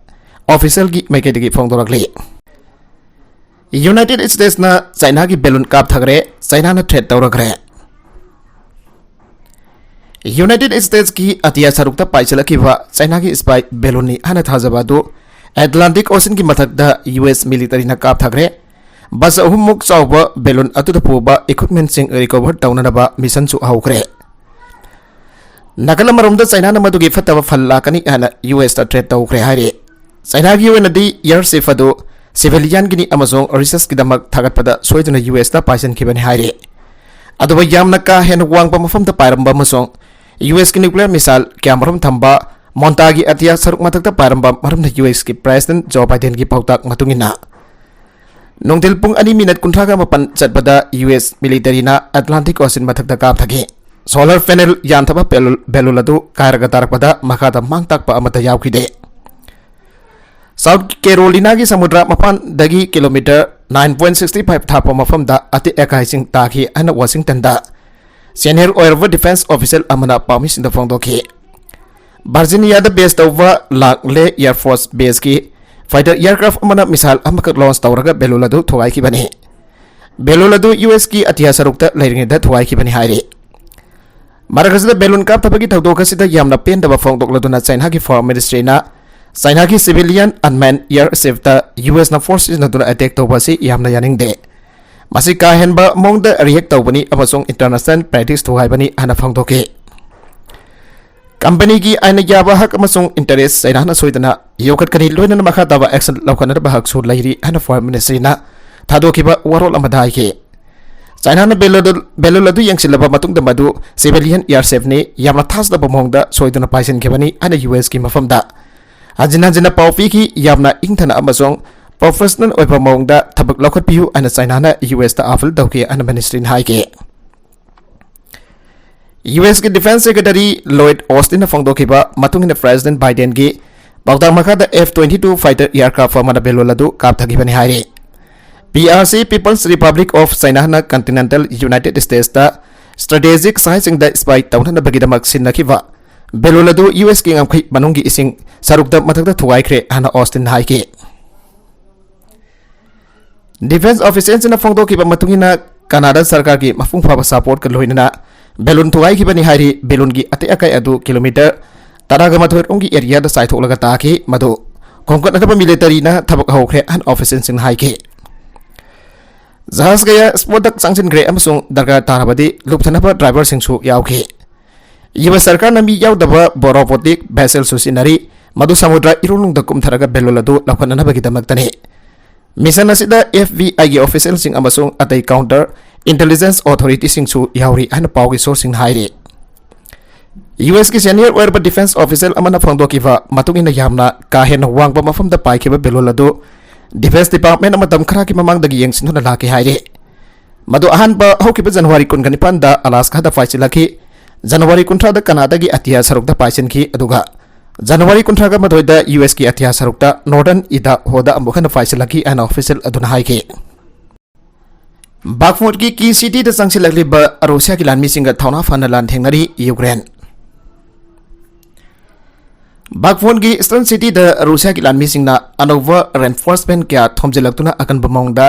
officialꯒꯤ ꯃꯥꯏꯀꯩꯗꯒꯤ ꯐꯣꯡꯗꯣꯔꯛꯂꯤ꯫ United Statesꯅ ꯆꯥꯏꯅꯥꯒꯤ balloon ꯀꯥꯞꯊꯈ꯭ꯔꯦ, ꯆꯥꯏꯅꯥꯅ threat ꯇꯧꯔꯈ꯭ꯔꯦ꯫ United Statesꯀꯤ ꯑꯇꯤꯌꯥ ꯁꯔꯨꯛꯇ ꯄꯥꯏꯁꯤꯜꯂꯛꯈꯤꯕ ꯆꯥꯏꯅꯥꯒꯤ spy balloonꯅꯤ ꯍꯥꯏꯅ ꯊꯥꯖꯕ ꯑꯗꯨ Atlantic Oceanꯒꯤ ꯃꯊꯛꯇ US militaryꯅ ꯀꯥꯞꯊꯈ꯭ꯔꯦ꯫ Bus ꯑꯍꯨꯝꯃꯨꯛ ꯆꯥꯎꯕ balloon ꯑꯗꯨꯗ ꯄꯨꯕ equipmentꯁꯤꯡ recover ꯇꯧꯅꯅꯕ missionꯁꯨ ꯍꯧꯈ꯭ꯔꯦ꯫ ꯅꯥꯀꯜ ꯑꯃꯔꯣꯝꯗ ꯆꯥꯏꯅꯥꯅ ꯃꯗꯨꯒꯤ ꯐꯠꯇꯕ ꯐꯜ ꯂꯥꯛꯀꯅꯤ ꯍꯥꯏꯅ USꯇ threat ꯇꯧꯈ꯭ꯔꯦ ꯍꯥꯏꯔꯤ꯫ ꯆꯥꯏꯅꯥꯒꯤ ꯑꯣꯏꯅꯗꯤ airship ꯑꯗꯨ civilianꯒꯤꯅꯤ ꯑꯃꯁꯨꯡ researchꯀꯤꯗꯃꯛ ꯊꯥꯒꯠꯄꯗ ꯁꯣꯏꯗꯨꯅ USꯇ ꯄꯥꯏꯁꯤꯟꯈꯤꯕꯅꯤ ꯍꯥꯏꯔꯤ꯫ ꯑꯗꯨꯕꯨ ꯌꯥꯝꯅ ꯀꯥ ꯍꯦꯟꯅ ꯋꯥꯡꯕ ꯃꯐꯝꯗ ꯄꯥꯏꯔꯝꯕ ꯑꯃꯁꯨꯡ USꯀꯤ nuclear missile ꯀꯌꯥꯃꯔꯨꯝ ꯊꯝꯕ ꯃꯣꯟꯇꯥꯒꯤ ꯑꯇꯤꯌꯥ ꯁꯔꯨꯛ ꯃꯊꯛꯇ ꯄꯥꯏꯔꯝꯕ ꯃꯔꯝꯅ USꯀꯤ President Joe Bidenꯒꯤ ꯄꯥꯎꯇꯥꯛ ꯃꯇꯨꯡ ꯏꯟꯅ, ꯅꯨꯡꯊꯤꯜ ꯄꯨꯡ ꯑꯅꯤ minute ꯀꯨꯟꯊ꯭ꯔꯥꯒ ꯃꯥꯄꯟ ꯆꯠꯄꯗ US militaryꯅ Atlantic Ocean ꯃꯊꯛꯇ ꯀꯥꯞꯊꯈꯤ꯫ Solar panel ꯌꯥꯟꯊꯕ balloon, balloon ꯑꯗꯨ ꯀꯥꯏꯔꯒ ꯇꯥꯔꯛꯄꯗ ꯃꯈꯥꯗ ꯃꯥꯡ ꯇꯥꯛꯄ ꯑꯃꯠꯇ ꯌꯥꯎꯈꯤꯗꯦ꯫ South Carolinaꯒꯤ ꯁꯃꯨꯗ꯭ꯔ ꯃꯄꯥꯟꯗꯒꯤ kilometre nine point sixty five ꯊꯥꯞꯄ ꯃꯐꯝꯗ ꯑꯇꯦꯛ ꯑꯀꯥꯏꯁꯤꯡ ꯇꯥꯈꯤ ꯍꯥꯏꯅ Washingtonꯗ senior ꯑꯣꯏꯔꯕ defence official ꯑꯃꯅ ꯄꯥꯎꯃꯤꯁꯤꯡꯗ ꯐꯣꯡꯗꯣꯛꯈꯤ꯫ Virginiaꯗ base ꯇꯧꯕ Langley Air Force Baseꯀꯤ fighter aircraft ꯑꯃꯅ missile ꯑꯃꯈꯛ launch ꯇꯧꯔꯒ balloon ꯑꯗꯨ ꯊꯨꯒꯥꯏꯈꯤꯕꯅꯤ꯫ ꯕꯦꯂꯨꯟ ꯑꯗꯨ ꯌꯨ ꯑꯦꯁꯀꯤ ꯑꯇꯤꯌꯥ ꯁꯔꯨꯛꯇ ꯂꯩꯔꯤꯉꯩꯗ ꯊꯨꯒꯥꯏꯈꯤꯕꯅꯤ ꯍꯥꯏꯔꯤ꯫ ꯃꯔꯛ ꯑꯁꯤꯗ ꯕꯦꯂꯨꯟ ꯀꯥꯞꯊꯕꯒꯤ ꯊꯧꯗꯣꯛ ꯑꯁꯤꯗ ꯌꯥꯝꯅ ꯄꯦꯟꯗꯕ ꯐꯣꯡꯗꯣꯛꯂꯗꯨꯅ ꯆꯥꯏꯅꯥꯒꯤ ꯐꯣꯔꯦꯟ ꯃꯤꯅꯤꯁꯇ꯭ꯔꯤꯅ ꯆꯥꯏꯅꯥꯒꯤ civilian unmanned aircraftꯇ ꯌꯨ ꯑꯦꯁꯅ ꯐꯣꯔꯁ ꯁꯤꯖꯤꯟꯅꯗꯨꯅ ꯑꯦꯇꯦꯛ ꯇꯧꯕ ꯑꯁꯤ ꯌꯥꯝꯅ ꯌꯥꯅꯤꯡꯗꯦ꯫ ꯃꯁꯤ ꯀꯥ ꯍꯦꯟꯕ ꯃꯑꯣꯡꯗ ꯔꯤꯌꯦꯛ ꯇꯧꯕꯅꯤ ꯑꯃꯁꯨꯡ ꯏꯟꯇꯔꯅꯦꯁꯅꯦꯜ ꯄ꯭ꯔꯦꯛꯇꯤꯁ ꯊꯨꯒꯥꯏꯕꯅꯤ ꯍꯥꯏꯅ ꯐꯣꯡꯗꯣꯛꯈꯤ꯫ ꯀꯝꯄꯅꯤꯒꯤ ꯑꯥꯏꯟꯅ ꯌꯥꯕ ꯍꯛ ꯑꯃꯁꯨꯡ ꯏꯟꯇꯔꯦꯁ ꯆꯥꯏꯅꯥꯅ ꯁꯣꯏꯗꯅ ꯌꯣꯛꯈꯠꯀꯅꯤ, ꯂꯣꯏꯅꯅ ꯃꯈꯥ ꯇꯥꯕ ꯑꯦꯛꯁꯟ ꯂꯧꯈꯠꯅꯕ ꯍꯛꯁꯨ ꯂꯩꯔꯤ ꯍꯥꯏꯅ ꯐꯣꯔꯦꯟ ꯃꯤꯅꯤꯁꯇ꯭ꯔꯤꯅ ꯊꯥꯗꯣꯛꯈꯤꯕ ꯋꯥꯔꯣꯜ ꯑꯃꯗ ꯍꯥꯏꯈꯤ꯫ ꯆꯥꯏꯅꯥꯅ ꯕꯦꯂꯨꯟ ꯑꯗꯨ, ꯕꯦꯂꯨꯟ ꯑꯗꯨ ꯌꯦꯡꯁꯤꯜꯂꯕ ꯃꯇꯨꯡꯗ ꯃꯗꯨ civilian aircraftꯅꯤ, ꯌꯥꯝꯅ ꯊꯥꯖꯗꯕ ꯃꯑꯣꯡꯗ ꯁꯣꯏꯗꯨꯅ ꯄꯥꯏꯁꯤꯟꯈꯤꯕꯅꯤ ꯍꯥꯏꯅ ꯌꯨ ꯑꯦꯁꯀꯤ ꯃꯐꯝꯗ ꯍꯟꯖꯤꯟ ꯍꯟꯖꯤꯟꯅ ꯄꯥꯎ ꯄꯤꯈꯤ꯫ ꯌꯥꯝꯅ ꯏꯪꯊꯅ ꯑꯃꯁꯨꯡ ꯄ꯭ꯔꯣꯐꯦꯁꯅꯦꯜ ꯑꯣꯏꯕ ꯃꯑꯣꯡꯗ ꯊꯕꯛ ꯂꯧꯈꯠꯄꯤꯌꯨ ꯍꯥꯏꯅ ꯆꯥꯏꯅꯥꯅ ꯌꯨ ꯑꯦꯁꯇ ꯑꯥꯄꯤꯜ ꯇꯧꯈꯤ ꯍꯥꯏꯅ ꯃꯤꯅꯤꯁꯇ꯭ꯔꯤꯅ ꯍꯥꯏꯈꯤ꯫ ꯌꯨ ꯑꯦꯁꯀꯤ ꯗꯤꯐꯦꯟꯁ ꯁꯦꯀ꯭ꯔꯦꯇꯔꯤ ꯂꯣꯏꯗ ꯑꯣꯁꯇꯤꯟꯅ ꯐꯣꯡꯗꯣꯛꯈꯤꯕ ꯃꯇꯨꯡ ꯏꯟꯅ ꯄ꯭ꯔꯦꯁꯤꯗꯦꯟꯠ ꯕꯥꯏꯗꯦꯟꯒꯤ ꯄꯥꯎꯇꯥꯛ ꯃꯈꯥꯗ F twenty two fighter aircraft ꯑꯃꯅ ꯕꯦꯂꯨꯟ ꯑꯗꯨ ꯀꯥꯞꯊꯈꯤꯕꯅꯤ ꯍꯥꯏꯔꯤ꯫ P R C, People's Republic of Chinaꯅ continental United Statesꯇ strategic siteꯁꯤꯡꯗ spy ꯇꯧꯅꯅꯕꯒꯤꯗꯃꯛ ꯁꯤꯟꯅꯈꯤꯕ ꯕꯦꯂꯨꯟ ꯑꯗꯨ ꯌꯨ ꯑꯦꯁꯀꯤ ꯉꯝꯈꯩ ꯃꯅꯨꯡꯒꯤ ꯏꯁꯤꯡ ꯁꯔꯨꯛꯇ ꯃꯊꯛꯇ ꯊꯨꯒꯥꯏꯈ꯭ꯔꯦ ꯍꯥꯏꯅ ꯑꯣꯁꯇꯤꯟꯅ ꯍꯥꯏꯈꯤ꯫ ꯗꯤꯐꯦꯟꯁ ꯑꯣꯐꯤꯁꯤꯌꯦꯜꯁꯤꯡꯅ ꯐꯣꯡꯗꯣꯛꯈꯤꯕ ꯃꯇꯨꯡ ꯏꯟꯅ, ꯀꯅꯥꯗꯥ ꯁꯔꯀꯥꯔꯒꯤ ꯃꯄꯨꯡ ꯐꯥꯕ ꯁꯄꯣꯔꯠꯀ ꯂꯣꯏꯅꯅ ꯕꯦꯂꯨꯟ ꯊꯨꯒꯥꯏꯈꯤꯕꯅꯤ ꯍꯥꯏꯔꯤ꯫ ꯕꯦꯂꯨꯟꯒꯤ ꯑꯇꯦꯛ ꯑꯀꯥꯏ ꯑꯗꯨ ꯀꯤꯂꯣꯃꯤꯇꯔ ꯇꯔꯥꯒ ꯃꯥꯊꯣꯏ ꯔꯣꯝꯒꯤ ꯑꯦꯔꯤꯌꯥꯗ ꯆꯥꯏꯊꯣꯛꯂꯒ ꯇꯥꯈꯤ꯫ ꯃꯗꯨ ꯈꯣꯝꯒꯠꯅꯅꯕ ꯃꯤꯂꯤꯇꯔꯤꯅ ꯊꯕꯛ ꯍꯧꯈ꯭ꯔꯦ ꯍꯥꯏꯅ ꯑꯣꯐꯤꯁꯤꯌꯦꯜꯁꯤꯡꯅ ꯍꯥꯏꯈꯤ꯫ ꯖꯍꯥꯖ ꯀꯌꯥ ꯁ꯭ꯄꯣꯠꯇ ꯆꯪꯁꯤꯟꯈ꯭ꯔꯦ ꯑꯃꯁꯨꯡ ꯗꯔꯀꯥꯔ ꯇꯥꯔꯕꯗꯤ ꯂꯨꯞꯊꯅꯕ ꯗ꯭ꯔꯥꯏꯚꯔꯁꯤꯡꯁꯨ ꯌꯥꯎꯈꯤ꯫ ꯌꯨ ꯑꯦꯁ ꯁꯔꯀꯥꯔꯅ ꯃꯤ ꯌꯥꯎꯗꯕ ꯕꯣ ꯔꯣꯕꯣꯇꯤꯛ ꯚꯦꯁꯦꯜꯁꯨ ꯁꯤꯖꯤꯟꯅꯔꯤ, ꯃꯗꯨ ꯁꯃꯨꯗ꯭ꯔ ꯏꯔꯨꯝꯅꯨꯡꯗ ꯀꯨꯝꯊꯔꯒ ꯕꯦꯂꯨꯟ ꯑꯗꯨ ꯂꯧꯈꯠꯅꯅꯕꯒꯤꯗꯃꯛꯇꯅꯤ꯫ ꯃꯤꯁꯟ ꯑꯁꯤꯗ F B Iꯒꯤ ꯑꯣꯐꯤꯁꯤꯌꯦꯜꯁꯤꯡ ꯑꯃꯁꯨꯡ ꯑꯇꯩ ꯀꯥꯎꯟꯇꯔ ꯏꯟꯇꯦꯂꯤꯖꯦꯟꯁ ꯑꯣꯊꯣꯔꯤꯇꯤꯁꯤꯡꯁꯨ ꯌꯥꯎꯔꯤ ꯍꯥꯏꯅ ꯄꯥꯎꯒꯤ ꯁꯣꯔꯁꯁꯤꯡꯅ ꯍꯥꯏꯔꯤ꯫ ꯌꯨ ꯑꯦꯁꯀꯤ ꯁꯦꯅꯤꯌꯔ ꯑꯣꯏꯔꯕ ꯗꯤꯐꯦꯟꯁ ꯑꯣꯐꯤꯁꯤꯌꯦꯜ ꯑꯃꯅ ꯐꯣꯡꯗꯣꯛꯈꯤꯕ ꯃꯇꯨꯡ ꯏꯟꯅ, ꯌꯥꯝꯅ ꯀꯥ ꯍꯦꯟꯅ ꯋꯥꯡꯕ ꯃꯐꯝꯗ ꯄꯥꯏꯈꯤꯕ ꯕꯦꯂꯨꯟ ꯑꯗꯨ ꯗꯤꯐꯦꯟꯁ ꯗꯤꯄꯥꯔꯠꯃꯦꯟꯅ ꯃꯇꯝ ꯈꯔꯒꯤ ꯃꯃꯥꯡꯗꯒꯤ ꯌꯦꯡꯁꯤꯟꯗꯨꯅ ꯂꯥꯛꯈꯤ ꯍꯥꯏꯔꯤ꯫ ꯃꯗꯨ ꯑꯍꯥꯟꯕ ꯍꯧꯈꯤꯕ ꯖꯅꯋꯥꯔꯤ ꯀꯨꯟꯒ ꯅꯤꯄꯥꯟꯗ ꯑꯂꯥꯁꯀꯥꯗ ꯄꯥꯏꯁꯤꯜꯂꯛꯈꯤ꯫ ꯖꯅꯋꯥꯔꯤ ꯀꯨꯟꯊ꯭ꯔꯥꯗ ꯀꯅꯥꯗꯥꯒꯤ ꯑꯇꯤꯌꯥ ꯁꯔꯨꯛꯇ ꯄꯥꯏꯁꯤꯟꯈꯤ, ꯑꯗꯨꯒ ꯖꯅꯋꯥꯔꯤ ꯀꯨꯟꯊ꯭ꯔꯥꯒ ꯃꯥꯊꯣꯏꯗ ꯌꯨ ꯑꯦꯁꯀꯤ ꯑꯇꯤꯌꯥ ꯁꯔꯨꯛꯇ ꯅꯣꯔꯗꯔꯟ ꯏꯗꯥꯍꯣꯗ ꯑꯃꯨꯛ ꯍꯟꯅ ꯄꯥꯏꯁꯤꯜꯂꯛꯈꯤ ꯍꯥꯏꯅ ꯑꯣꯐꯤꯁꯤꯌꯦꯜ ꯑꯗꯨꯅ ꯍꯥꯏꯈꯤ꯫ ꯕꯥꯈꯃꯨꯠꯀꯤ ꯀꯤ ꯁꯤꯇꯤꯗ ꯆꯪꯁꯤꯜꯂꯛꯂꯤꯕ ꯔꯨꯁꯤꯌꯥꯒꯤ ꯂꯥꯟꯃꯤꯁꯤꯡꯒ ꯊꯧꯅꯥ ꯐꯅ ꯂꯥꯟꯊꯦꯡꯅꯔꯤ ꯌꯨꯀ꯭ꯔꯦꯟ꯫ ꯕꯥꯈꯃꯨꯠꯀꯤ ꯏꯁꯇꯔꯟ ꯁꯤꯇꯤꯗ ꯔꯨꯁꯤꯌꯥꯒꯤ ꯂꯥꯟꯃꯤꯁꯤꯡꯅ ꯑꯅꯧꯕ ꯔꯦꯟꯐꯣꯔꯁꯃꯦꯟ ꯀꯌꯥ ꯊꯣꯝꯖꯤꯜꯂꯛꯇꯨꯅ ꯑꯀꯟꯕ ꯃꯑꯣꯡꯗ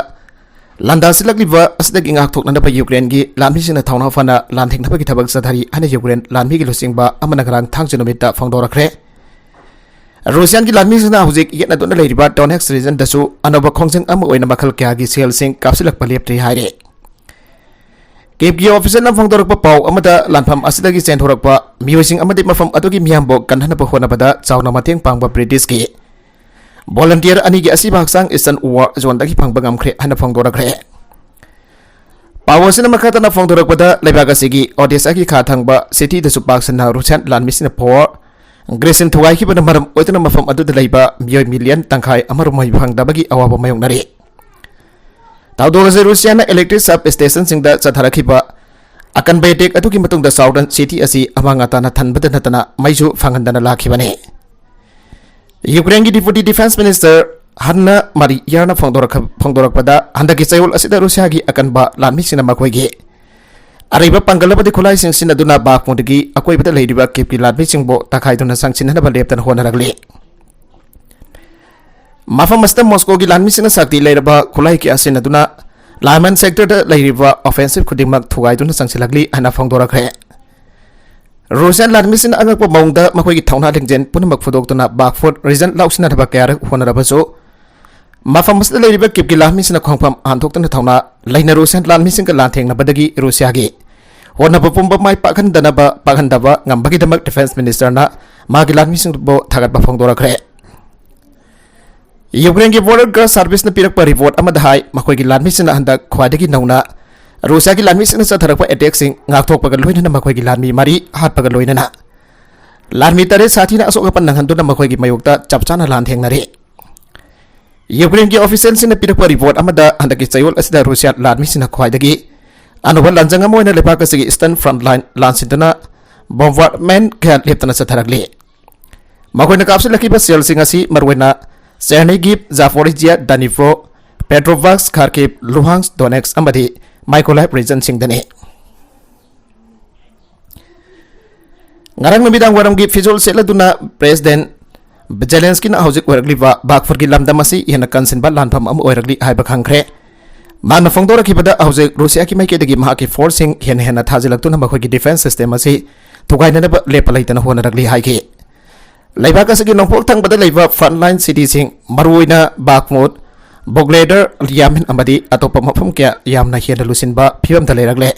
ꯂꯥꯟꯗꯥꯁꯤꯜꯂꯛꯂꯤꯕ ꯑꯁꯤꯗꯒꯤ ꯉꯥꯛꯊꯣꯛꯅꯅꯕ ꯌꯨꯀ꯭ꯔꯦꯟꯒꯤ ꯂꯥꯟꯃꯤꯁꯤꯡꯅ ꯊꯧꯅꯥ ꯐꯅ ꯂꯥꯟꯊꯦꯡꯅꯕꯒꯤ ꯊꯕꯛ ꯆꯠꯊꯔꯤ ꯍꯥꯏꯅ ꯌꯨꯀ꯭ꯔꯦꯟ ꯂꯥꯟꯃꯤꯒꯤ ꯂꯨꯆꯤꯡꯕ ꯑꯃꯅ ꯉꯔꯥꯡ ꯊꯥꯡꯖ ꯅꯨꯃꯤꯠꯇ ꯐꯣꯡꯗꯣꯔꯛꯈ꯭ꯔꯦ꯫ ꯔꯨꯁꯤꯌꯥꯟꯒꯤ ꯂꯥꯟꯃꯤꯁꯤꯡꯅ ꯍꯧꯖꯤꯛ ꯌꯦꯠꯅꯗꯨꯅ ꯂꯩꯔꯤꯕ ꯗꯣꯅꯦꯠꯁ ꯔꯤꯖꯟꯗꯁꯨ ꯑꯅꯧꯕ ꯈꯣꯡꯖꯪ ꯑꯃ ꯑꯣꯏꯅ ꯃꯈꯜ ꯀꯌꯥꯒꯤ ꯁꯦꯜꯁꯤꯡ ꯀꯥꯞꯁꯤꯜꯂꯛꯄ ꯂꯦꯞꯇ꯭ꯔꯤ ꯍꯥꯏꯔꯦ꯫ ꯀꯤꯞꯀꯤ ꯑꯣꯐꯤꯁꯤꯌꯦꯜꯅ ꯐꯣꯡꯗꯣꯔꯛꯄ ꯄꯥꯎ ꯑꯃꯗ ꯂꯥꯟꯐꯝ ꯑꯁꯤꯗꯒꯤ ꯆꯦꯟꯊꯣꯔꯛꯄ ꯃꯤꯑꯣꯏꯁꯤꯡ ꯑꯃꯗꯤ ꯃꯐꯝ ꯑꯗꯨꯒꯤ ꯃꯤꯌꯥꯝꯕꯨ ꯀꯟꯅꯅꯕ ꯍꯣꯠꯅꯕꯗ ꯆꯥꯎꯅ ꯃꯇꯦꯡ ꯄꯥꯡꯕ ꯕ꯭ꯔꯤꯇꯤꯁꯀꯤ ꯚꯣꯂꯟꯇꯤꯌꯔ ꯑꯅꯤꯒꯤ ꯑꯁꯤꯕ ꯍꯛꯆꯥꯡ ꯏꯁꯇꯔꯟ ꯋꯥꯔ ꯖꯣꯟꯗꯒꯤ ꯐꯪꯕ ꯉꯝꯈ꯭ꯔꯦ ꯍꯥꯏꯅ ꯐꯣꯡꯗꯣꯔꯛꯈ꯭ꯔꯦ꯫ ꯄꯥꯎ ꯑꯁꯤꯅ ꯃꯈꯥ ꯇꯥꯅ ꯐꯣꯡꯗꯣꯔꯛꯄꯗ, ꯂꯩꯕꯥꯛ ꯑꯁꯤꯒꯤ ꯑꯣꯗꯦꯁꯥꯒꯤ ꯈꯥ ꯊꯪꯕ ꯁꯤꯇꯤꯗꯁꯨ ꯄꯥꯛ ꯁꯟꯅ ꯔꯨꯁꯤꯌꯥꯟ ꯂꯥꯟꯃꯤꯁꯤꯡꯅ ꯄꯥꯋꯔ ꯒ꯭ꯔꯤꯗꯁꯤꯡ ꯊꯨꯒꯥꯏꯈꯤꯕꯅ ꯃꯔꯝ ꯑꯣꯏꯗꯨꯅ ꯃꯐꯝ ꯑꯗꯨꯗ ꯂꯩꯕ ꯃꯤꯑꯣꯏ ꯃꯤꯂꯤꯌꯟ ꯇꯪꯈꯥꯏ ꯑꯃꯔꯣꯝ ꯃꯩ ꯐꯪꯗꯕꯒꯤ ꯑꯋꯥꯕ ꯃꯥꯌꯣꯛꯅꯔꯤ꯫ ꯊꯧꯗꯣꯛ ꯑꯁꯤ ꯔꯨꯁꯤꯌꯥꯅ ꯏꯂꯦꯛꯇ꯭ꯔꯤꯛ ꯁꯕ ꯁ꯭ꯇꯦꯁꯟꯁꯤꯡꯗ ꯆꯠꯊꯔꯛꯈꯤꯕ ꯑꯀꯟꯕ ꯑꯦꯇꯦꯛ ꯑꯗꯨꯒꯤ ꯃꯇꯨꯡꯗ ꯆꯥꯎꯗ꯭ꯔꯟ ꯁꯤꯇꯤ ꯑꯁꯤ ꯑꯃꯥꯡ ꯑꯇꯥꯅ ꯊꯟꯕꯗ ꯅꯠꯇꯅ ꯃꯩꯁꯨ ꯐꯪꯍꯟꯗꯅ ꯂꯥꯛꯈꯤꯕꯅꯤ꯫ ꯌꯨꯀ꯭ꯔꯦꯟꯒꯤ ꯗꯤꯄꯨꯇꯤ ꯗꯤꯐꯦꯟꯁ ꯃꯤꯅꯤꯁꯇꯔ ꯍꯟꯅ ꯃꯥꯔꯤꯌꯥꯔꯅ ꯐꯣꯡꯗꯣꯔꯛꯈ-, ꯐꯣꯡꯗꯣꯔꯛꯄꯗ, ꯍꯟꯗꯛꯀꯤ ꯆꯌꯣꯜ ꯑꯁꯤꯗ ꯔꯨꯁꯤꯌꯥꯒꯤ ꯑꯀꯟꯕ ꯂꯥꯟꯃꯤꯁꯤꯡꯅ ꯃꯈꯣꯏꯒꯤ ꯑꯔꯩꯕ ꯄꯥꯡꯒꯜ ꯑꯃꯗꯤ ꯈꯨꯠꯂꯥꯏꯁꯤꯡ ꯁꯤꯖꯤꯟꯅꯗꯨꯅ ꯕꯥꯈꯃꯨꯠꯀꯤ ꯑꯀꯣꯏꯕꯗ ꯂꯩꯔꯤꯕ ꯀꯤꯞꯀꯤ ꯂꯥꯟꯃꯤꯁꯤꯡꯕꯨ ꯇꯛꯈꯥꯏꯗꯨꯅ ꯆꯪꯁꯤꯟꯅꯅꯕ ꯂꯦꯞꯇꯅ ꯍꯣꯠꯅꯔꯛꯂꯤ꯫ ꯃꯐꯝ ꯑꯁꯤꯗ ꯃꯣꯁꯀꯣꯒꯤ ꯂꯥꯟꯃꯤꯁꯤꯡꯅ ꯁꯛꯇꯤ ꯂꯩꯔꯕ ꯈꯨꯠꯂꯥꯏ ꯀꯌꯥ ꯁꯤꯖꯤꯟꯅꯗꯨꯅ ꯂꯥꯏꯃꯟ ꯁꯦꯛꯇꯔꯗ ꯂꯩꯔꯤꯕ ꯑꯣꯐꯦꯟꯁꯤꯚ ꯈꯨꯗꯤꯡꯃꯛ ꯊꯨꯒꯥꯏꯗꯨꯅ ꯆꯪꯁꯤꯜꯂꯛꯂꯤ ꯍꯥꯏꯅ ꯐꯣꯡꯗꯣꯔꯛꯈ꯭ꯔꯦ꯫ ꯔꯨꯁꯤꯌꯥꯟ ꯂꯥꯟꯃꯤꯁꯤꯡꯅ ꯑꯉꯛꯄ ꯃꯑꯣꯡꯗ ꯃꯈꯣꯏꯒꯤ ꯊꯧꯅꯥ ꯂꯤꯡꯖꯦꯜ ꯄꯨꯝꯅꯃꯛ ꯐꯨꯗꯣꯛꯇꯨꯅ ꯕꯥꯈꯃꯨꯠ ꯔꯤꯖꯟ ꯂꯧꯁꯤꯟꯅꯅꯕ ꯀꯌꯥꯔꯛ ꯍꯣꯠꯅꯔꯕꯁꯨ, ꯃꯐꯝ ꯑꯁꯤꯗ ꯂꯩꯔꯤꯕ ꯀꯤꯞꯀꯤ ꯂꯥꯟꯃꯤꯁꯤꯡꯅ ꯈꯣꯡꯐꯝ ꯍꯟꯗꯣꯛꯇꯨꯅ ꯊꯧꯅꯥ ꯂꯩꯅ ꯔꯨꯁꯤꯌꯥꯟ ꯂꯥꯟꯃꯤꯁꯤꯡꯒ ꯂꯥꯟꯊꯦꯡꯅꯕꯗꯒꯤ ꯔꯨꯁꯤꯌꯥꯒꯤ ꯍꯣꯠꯅꯕ ꯄꯨꯝꯕ ꯃꯥꯏ ꯄꯥꯛꯍꯟꯗꯅꯕ, ꯄꯥꯛꯍꯟꯗꯕ ꯉꯝꯕꯒꯤꯗꯃꯛ ꯗꯤꯐꯦꯟꯁ ꯃꯤꯅꯤꯁꯇꯔꯅ ꯃꯥꯒꯤ ꯂꯥꯟꯃꯤꯁꯤꯡꯕꯨ ꯊꯥꯒꯠꯄ ꯐꯣꯡꯗꯣꯔꯛꯈ꯭ꯔꯦ꯫ ꯌꯨꯀ꯭ꯔꯦꯟꯒꯤ ꯕꯣꯔꯗꯔ ꯒꯥꯔꯗ ꯁꯥꯔꯚꯤꯁꯅ ꯄꯤꯔꯛꯄ ꯔꯤꯄꯣꯔꯠ ꯑꯃꯗ ꯍꯥꯏ, ꯃꯈꯣꯏꯒꯤ ꯂꯥꯟꯃꯤꯁꯤꯡꯅ ꯍꯟꯗꯛ ꯈ꯭ꯋꯥꯏꯗꯒꯤ ꯅꯧꯅ ꯔꯨꯁꯤꯌꯥꯒꯤ ꯂꯥꯟꯃꯤꯁꯤꯡꯅ ꯆꯠꯊꯔꯛꯄ ꯑꯦꯇꯦꯛꯁꯤꯡ ꯉꯥꯛꯊꯣꯛꯄꯒ ꯂꯣꯏꯅꯅ ꯃꯈꯣꯏꯒꯤ ꯂꯥꯟꯃꯤ ꯃꯔꯤ ꯍꯥꯠꯄꯒ ꯂꯣꯏꯅꯅ ꯂꯥꯟꯃꯤ ꯇꯔꯦꯠ ꯁꯥꯊꯤꯅ ꯑꯁꯣꯛ ꯑꯄꯟ ꯅꯪꯍꯟꯗꯨꯅ ꯃꯈꯣꯏꯒꯤ ꯃꯥꯌꯣꯛꯇ ꯆꯞ ꯆꯥꯅ ꯂꯥꯟꯊꯦꯡꯅꯔꯤ꯫ ꯌꯨꯀ꯭ꯔꯦꯟꯒꯤ ꯑꯣꯐꯤꯁꯤꯌꯦꯜꯁꯤꯡꯅ ꯄꯤꯔꯛꯄ ꯔꯤꯄꯣꯔꯠ ꯑꯃꯗ ꯍꯟꯗꯛꯀꯤ ꯆꯌꯣꯜ ꯑꯁꯤꯗ ꯔꯨꯁꯤꯌꯥ ꯂꯥꯟꯃꯤꯁꯤꯡꯅ ꯈ꯭ꯋꯥꯏꯗꯒꯤ ꯑꯅꯧꯕ ꯂꯥꯟꯖꯪ ꯑꯃ ꯑꯣꯏꯅ ꯂꯩꯕꯥꯛ ꯑꯁꯤꯒꯤ ꯏꯁꯇꯔꯟ ꯐ꯭ꯔꯟꯠ ꯂꯥꯏꯟ ꯂꯥꯟꯁꯤꯟꯗꯨꯅ ꯕꯣꯝꯕꯥꯔꯗꯃꯦꯟ ꯀꯌꯥ ꯂꯦꯞꯇꯅ ꯆꯠꯊꯔꯛꯂꯤ꯫ ꯃꯈꯣꯏꯅ ꯀꯥꯞꯁꯤꯜꯂꯛꯈꯤꯕ ꯁꯦꯜꯁꯤꯡ ꯑꯁꯤ ꯃꯔꯨꯑꯣꯏꯅ ꯆꯦꯔꯅꯤꯒꯤꯞ, ꯖꯥꯐꯣꯔꯤꯖꯤꯌꯥ, ꯗꯅꯤꯄ꯭ꯔꯣ, ꯄꯦꯇ꯭ꯔꯣꯚꯥꯛꯁ, ꯈꯥꯔꯀꯤꯞ, ꯂꯨꯍꯥꯟꯁ, ꯗꯣꯅꯦꯠꯁ ꯑꯃꯗꯤ ꯃꯥꯏꯀꯣꯂꯥꯏꯚ ꯔꯤꯖꯟꯁꯤꯡꯗꯅꯤ꯫ ꯉꯔꯥꯡ ꯅꯨꯃꯤꯗꯥꯡ ꯋꯥꯏꯔꯝꯒꯤ ꯐꯤꯖꯣꯜ ꯁꯦꯠꯂꯗꯨꯅ ꯄ꯭ꯔꯦꯁꯤꯗꯦꯟ ꯖꯦꯂꯦꯟꯁꯀꯤꯅ ꯍꯧꯖꯤꯛ ꯑꯣꯏꯔꯛꯂꯤꯕ ꯕꯥꯒꯐꯨꯔꯒꯤ ꯂꯝꯗꯝ ꯑꯁꯤ ꯍꯦꯟꯅ ꯀꯟꯁꯤꯟꯕ ꯂꯥꯟꯐꯝ ꯑꯃ ꯑꯣꯏꯔꯛꯂꯤ ꯍꯥꯏꯕ ꯈꯪꯈ꯭ꯔꯦ꯫ ꯃꯍꯥꯛꯅ ꯐꯣꯡꯗꯣꯔꯛꯈꯤꯕꯗ, ꯍꯧꯖꯤꯛ ꯔꯨꯁꯤꯌꯥꯒꯤ ꯃꯥꯏꯀꯩꯗꯒꯤ ꯃꯍꯥꯛꯀꯤ ꯐꯣꯔꯁꯁꯤꯡ ꯍꯦꯟꯅ ꯍꯦꯟꯅ ꯊꯥꯖꯤꯜꯂꯛꯇꯨꯅ ꯃꯈꯣꯏꯒꯤ ꯗꯤꯐꯦꯟꯁ ꯁꯤꯁꯇꯦꯝ ꯑꯁꯤ ꯊꯨꯒꯥꯏꯅꯅꯕ ꯂꯦꯞꯄ ꯂꯩꯇꯅ ꯍꯣꯠꯅꯔꯛꯂꯤ ꯍꯥꯏꯈꯤ꯫ ꯂꯩꯕꯥꯛ ꯑꯁꯤꯒꯤ ꯅꯣꯡꯄꯣꯛ ꯊꯪꯕꯗ ꯂꯩꯕ ꯐ꯭ꯔꯟꯠꯂꯥꯏꯟ ꯁꯤꯇꯤꯁꯤꯡ, ꯃꯔꯨꯑꯣꯏꯅ ꯕꯥꯈꯃꯨꯠ, ꯕꯣꯒ꯭ꯂꯦꯗꯔ, ꯌꯥꯃꯤꯟ ꯑꯃꯗꯤ ꯑꯇꯣꯞꯄ ꯃꯐꯝ ꯀꯌꯥ ꯌꯥꯝꯅ ꯍꯦꯟꯅ ꯂꯨꯁꯤꯟꯕ ꯐꯤꯕꯝꯗ ꯂꯩꯔꯛꯂꯦ꯫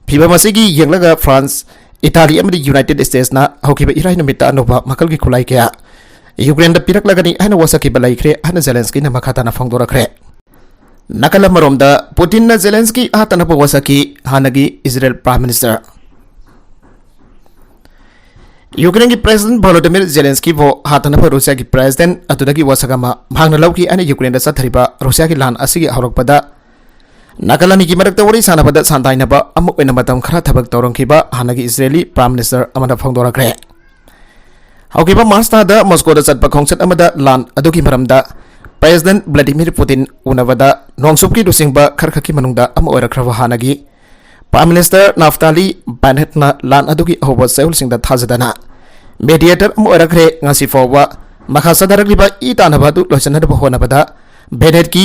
ꯐꯤꯕꯝ ꯑꯁꯤꯒꯤ ꯌꯦꯡꯂꯒ ꯐ꯭ꯔꯥꯟꯁ, ꯏꯇꯥꯂꯤ ꯑꯃꯗꯤ ꯌꯨꯅꯥꯏꯇꯦꯗ ꯁ꯭ꯇꯦꯠꯁꯅ ꯍꯧꯈꯤꯕ ꯏꯔꯥꯏ ꯅꯨꯃꯤꯠꯇ ꯑꯅꯧꯕ ꯃꯈꯜꯒꯤ ꯈꯨꯠꯂꯥꯏ ꯀꯌꯥ ꯌꯨꯀ꯭ꯔꯦꯟꯗ ꯄꯤꯔꯛꯂꯒꯅꯤ ꯍꯥꯏꯅ ꯋꯥꯁꯛꯈꯤꯕ ꯂꯩꯈ꯭ꯔꯦ ꯍꯥꯏꯅ ꯖꯦꯂꯦꯟꯁꯀꯤꯅ ꯃꯈꯥ ꯇꯥꯅ ꯐꯣꯡꯗꯣꯔꯛꯈ꯭ꯔꯦ꯫ ꯅꯥꯀꯜ ꯑꯃꯔꯣꯝꯗ, ꯄꯨꯇꯤꯟꯅ ꯖꯦꯂꯦꯟꯁꯀꯤ ꯍꯥꯠꯇꯅꯕ ꯋꯥꯁꯛꯈꯤ꯫ ꯍꯥꯟꯅꯒꯤ ꯏꯖꯔꯦꯜ ꯄ꯭ꯔꯥꯏꯝ ꯃꯤꯅꯤꯁꯇꯔ ꯌꯨꯀ꯭ꯔꯦꯟꯒꯤ ꯄ꯭ꯔꯦꯁꯤꯗꯦꯟꯠ ꯚꯣꯂꯣꯗꯤꯃꯤꯔ ꯖꯦꯂꯦꯟꯁꯀꯤꯕꯨ ꯍꯥꯠꯇꯅꯕ ꯔꯨꯁꯤꯌꯥꯒꯤ ꯄ꯭ꯔꯦꯁꯤꯗꯦꯟꯠ ꯑꯗꯨꯗꯒꯤ ꯋꯥꯁꯛ ꯑꯃ ꯃꯍꯥꯛꯅ ꯂꯧꯈꯤ ꯍꯥꯏꯅ ꯌꯨꯀ꯭ꯔꯦꯟꯗ ꯆꯠꯊꯔꯤꯕ ꯔꯨꯁꯤꯌꯥꯒꯤ ꯂꯥꯟ ꯑꯁꯤꯒꯤ ꯍꯧꯔꯛꯄꯗ ꯅꯥꯀꯜ ꯑꯅꯤꯒꯤ ꯃꯔꯛꯇ ꯋꯥꯔꯤ ꯁꯥꯟꯅꯕꯗ ꯁꯥꯟꯗꯥꯏꯅꯕ ꯑꯃ ꯑꯣꯏꯅ ꯃꯇꯝ ꯈꯔ ꯊꯕꯛ ꯇꯧꯔꯝꯈꯤꯕ ꯍꯥꯟꯅꯒꯤ ꯏꯖꯔꯦꯂꯤ ꯄ꯭ꯔꯥꯏꯝ ꯃꯤꯅꯤꯁꯇꯔ ꯑꯃꯅ ꯐꯣꯡꯗꯣꯔꯛꯈ꯭ꯔꯦ꯫ ꯍꯧꯈꯤꯕ ꯃꯥꯔꯆ ꯊꯥꯗ ꯃꯣꯁꯀꯣꯗ ꯆꯠꯄ ꯈꯣꯡꯆꯠ ꯑꯃꯗ ꯂꯥꯟ ꯑꯗꯨꯒꯤ ꯃꯔꯝꯗ ꯄ꯭ꯔꯦꯁꯤꯗꯦꯟꯠ ꯚ꯭ꯂꯥꯗꯤꯃꯤꯔ ꯄꯨꯇꯤꯟ ꯎꯅꯕꯗ ꯅꯣꯡꯆꯨꯞꯀꯤ ꯂꯨꯆꯤꯡꯕ ꯈꯔꯈꯛꯀꯤ ꯃꯅꯨꯡꯗ ꯑꯃ ꯑꯣꯏꯔꯛꯈ꯭ꯔꯕ ꯍꯥꯟꯅꯒꯤ ꯄ꯭ꯔꯥꯏꯝ ꯃꯤꯅꯤꯁꯇꯔ ꯅꯥꯐꯇꯥꯂꯤ ꯕꯦꯅꯦꯠꯅ ꯂꯥꯟ ꯑꯗꯨꯒꯤ ꯑꯍꯧꯕ ꯆꯌꯣꯜꯁꯤꯡꯗ ꯊꯥꯖꯗꯅ ꯃꯦꯗꯤꯌꯦꯇꯔ ꯑꯃ ꯑꯣꯏꯔꯛꯈ꯭ꯔꯦ꯫ ꯉꯁꯤ ꯐꯥꯎꯕ ꯃꯈꯥ ꯆꯠꯊꯔꯛꯂꯤꯕ ꯏ ꯇꯥꯟꯅꯕ ꯑꯗꯨ ꯂꯣꯏꯁꯤꯟꯅꯅꯕ ꯍꯣꯠꯅꯕꯗ ꯕꯦꯅꯦꯠꯀꯤ